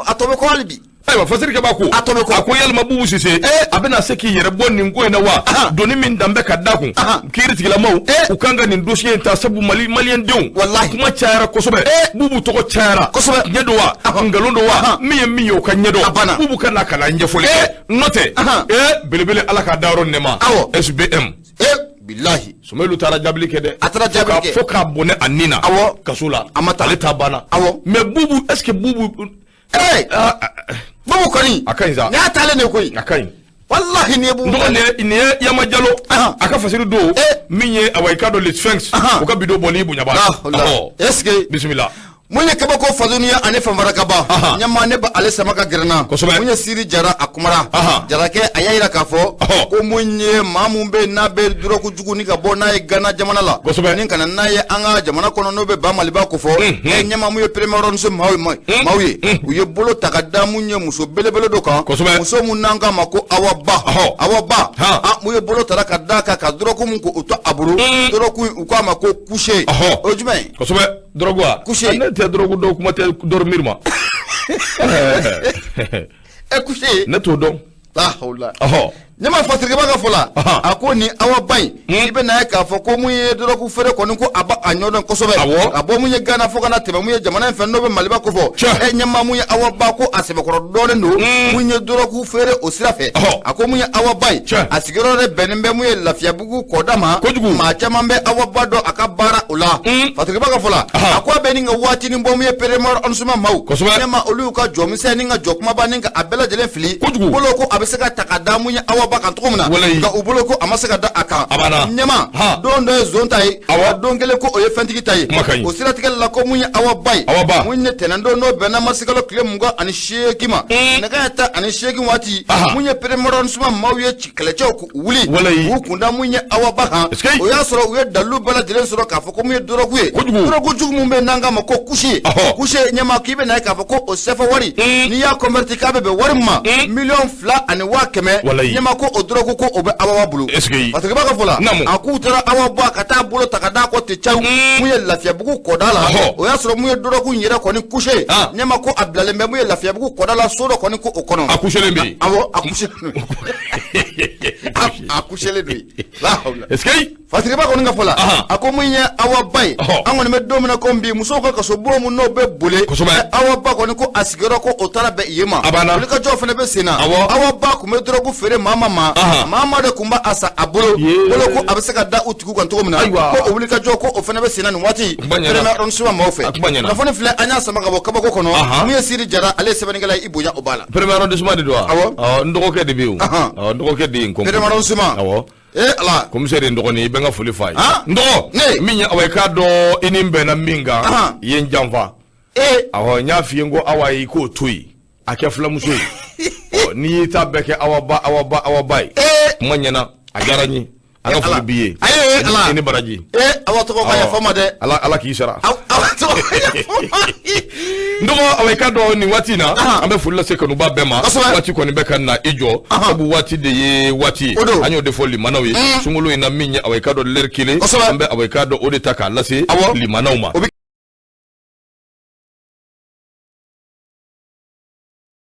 A tɔ bɛ kɔ hali bi. Ayiwa, Fasiri Kaba ko A tɔ bɛ kɔ. A ko yalima Bubu Sise, a bɛna se k'i yɛrɛ bɔ nin ko in na wa? Doni min dan bɛ ka da kun, kiiritigilamaw u kan ka nin dossier in ta, sabu Mali maliyɛn denw, kuma cayara kosɛbɛ, Bubu tɔgɔ cayara kosɛbɛ. Ɲɛ don wa, nkalon don wa, min ye min ye, o ka ɲɛ dɔn. Bubu ka na ka na ɲɛfɔli kɛ, n'o tɛ belebele, Ala k'a dayɔrɔ nɛma. SBM. Bilahi. Sumeyilu taara jaabili kɛ dɛ. A taara jaabili kɛ. Fo k'a bɔnɛ a nin na. Kaso la. A ma taa. Ale ta banna. Mais Bubu, est ce que Bubu Bubu kɔni. A ka ɲi sa. Nin y'a taalen de koyi. A ka ɲi. Walahi, nin ye Bubu. N dɔgɔ, nin ye Yama Jalo. A ka fasiri don. Min ye awa i k'a dɔn le Sphinx. O ka bidon bɔli bonya b'a la. Est ce que. Bisimila. Mun ye kabako Fadoni ye ani Fanfara Kaba. Ɲama, ne ba ale sama ka gɛrɛ na. Mun ye Siri Jara, a kumara. Jarakɛ a y'a yira k'a fɔ ko mun ye maa mun bɛ n'a bɛ dɔrɔgu jugu ni ka bɔ n'a ye Gana jamana la. Ni ka na n'a ye an ka jamana kɔnɔ, n'o bɛ ba Maliba ko fɔ. Ɲama, mun ye premier arrondissement maaw ye. U ye bolo ta ka da mun ye muso belebele dɔ kan. Muso mun n'an k'a ma ko Awa Ba. Awa Ba. Mun ye bolo tara ka da kan ka dɔrɔgu mun ko o to a bolo. Dɔrɔgu u k'a ma ko couché. O ye jumɛn ye? Kosɛbɛ. Dɔrɔgu wa? Couché. Ne tɛ dɔrɔgu dɔn, kuma tɛ dormir ma. Ɛ, couché. Ne t'o dɔn. La hawla. Ɲɛma Fasiriba ka fɔ la, a ko ni Awa Ba in, i bɛ na ye k'a fɔ ko mun ye dɔrɔgu feere kɔni, ko a b'a ɲɛdɔn kosɛbɛ, ka bɔ mun ye Gana fo ka na tɛmɛ mun ye jamana in fɛ, n'o bɛ Maliba kofɔ. Ɛ ɲɛma, mun ye Awa Ba, ko a sɛbɛkɔrɔ dɔɔnin don mun ye dɔrɔgu feere o sira fɛ. A ko mun ye Awa Ba ye, a sigiyɔrɔ de bɛnnen bɛ mun ye Lafiyabugu kɔda ma. Maa caman bɛ Awa Ba dɔn a ka baara o la. Fasiriba ka fɔ la, a ko a bɛ nin ka waatinin bɔ mun ye premier arrondissement maaw, ɲɛma, olu y'u ka jɔmisɛn ni ka jɔ kumaba ni ka a bɛɛ lajɛlen fili bolo ko a bɛ se ka ta ka da mun ye Awa Ba kan cogo min na, nka u bolo ko a ma se ka da a kan. Ɲɛma, don dɔ ye zon ta ye, don kelen ko o ye fɛntigi ta ye. O siratigɛ la, ko mun ye Awa Ba ye, mun ye tɛnɛndon, n'o bɛnna marisikalo tile 28 ma, nɛgɛ ɲɛ 18 waati, mun ye premier arrondissement maaw ye kɛlɛcɛw k'u wuli k'u kunda mun ye Awa Ba kan. O y'a sɔrɔ u ye dalilu bɛɛ lajɛlen sɔrɔ k'a fɔ ko mun ye dɔrɔgu ye, dɔrɔgu jugu mun bɛ n'an k'a ma ko couche. Couche, ɲɛma, k'i bɛ na ye k'a fɔ ko o sɛfɛ wari, n'i y'a converti, k'a bɛ bɛn wari min ma, 2,1 million. Ɲɛma, ko o dɔrɔgu, ko o bɛ Awa Ba bolo. Fasiriba ka fɔ la, a k'u taara Awa Ba ka taa bolo ta ka d'a kɔ ten cawu mun ye Lafiyabugu kɔda la. O y'a sɔrɔ mun ye dɔrɔgu in yɛrɛ kɔni couche, ɲɛma, ko a bilalen bɛ mun ye Lafiyabugu kɔda la, so dɔ kɔni ko o kɔnɔ. A couchelen bɛ yen. Awɔ, a couchelen don, a couchelen don yen. Est-ce que Fasiriba kɔni ka fɔ la, a ko mun ye Awa Ba ye, an kɔni bɛ don min na komi bi, musow ka kaso bon mun n'o bɛ boli, Awa Ba kɔni ko a sigiyɔrɔ ko o taara bɛn yen ma. Wulikajɔ fana bɛ sen na. Awa Ba tun bɛ dɔrɔgu feere maa ma, maa ma de tun b'a san a bolo bolo, ko a bɛ se ka da u tigiw kan cogo min na, ko o wulikajɔ ko o fana bɛ sen na nin waati premier arrondissement maaw fɛ. Kunnafoni filɛ, an y'a sama ka bɔ kabako kɔnɔ. Mun ye Siri Jara, ale ye sɛbɛnnikɛla ye, i bonya o b'a la. Premier arrondissement de don wa? Awɔ. N dɔgɔkɛ de bɛ yen o, n dɔgɔkɛ de ye n kɔn. Premier arrondissement. Awɔ. Ee Ala. Commissaire ye n dɔgɔnin, i bɛ n ka foli f'a ye. N dɔgɔ, min ye awa, i k'a dɔn i ni n bɛnna min kan, i ye n janfa. Awɔ, n y'a f'i ye n ko Awa ye, i k'o to yen, a kɛ filamuso ye. N'i y'i ta bɛɛ kɛ Awa Ba, Awa Ba, Awa Ba ye, kuma ɲɛna, a diyara n ye. An ka foli b'i ye. Ayi Ala. I ni baraji. Ee, Awa tɔgɔ ka yafa ma dɛ. Ala, Ala k'i sara. Awa tɔgɔ ka yafa ma. N dɔgɔ, awa, i k'a dɔn nin waati in na, an bɛ foli lase kanuba bɛɛ ma. Waati kɔni bɛ ka na i jɔ, sabu waati de ye waati ye, an y'o de fɔ limanaw ye sunkalo in na. Min ye, awa, i k'a dɔn lɛri kelen, an bɛ, awa, i k'a dɔn o de ta k'a lase limanaw ma.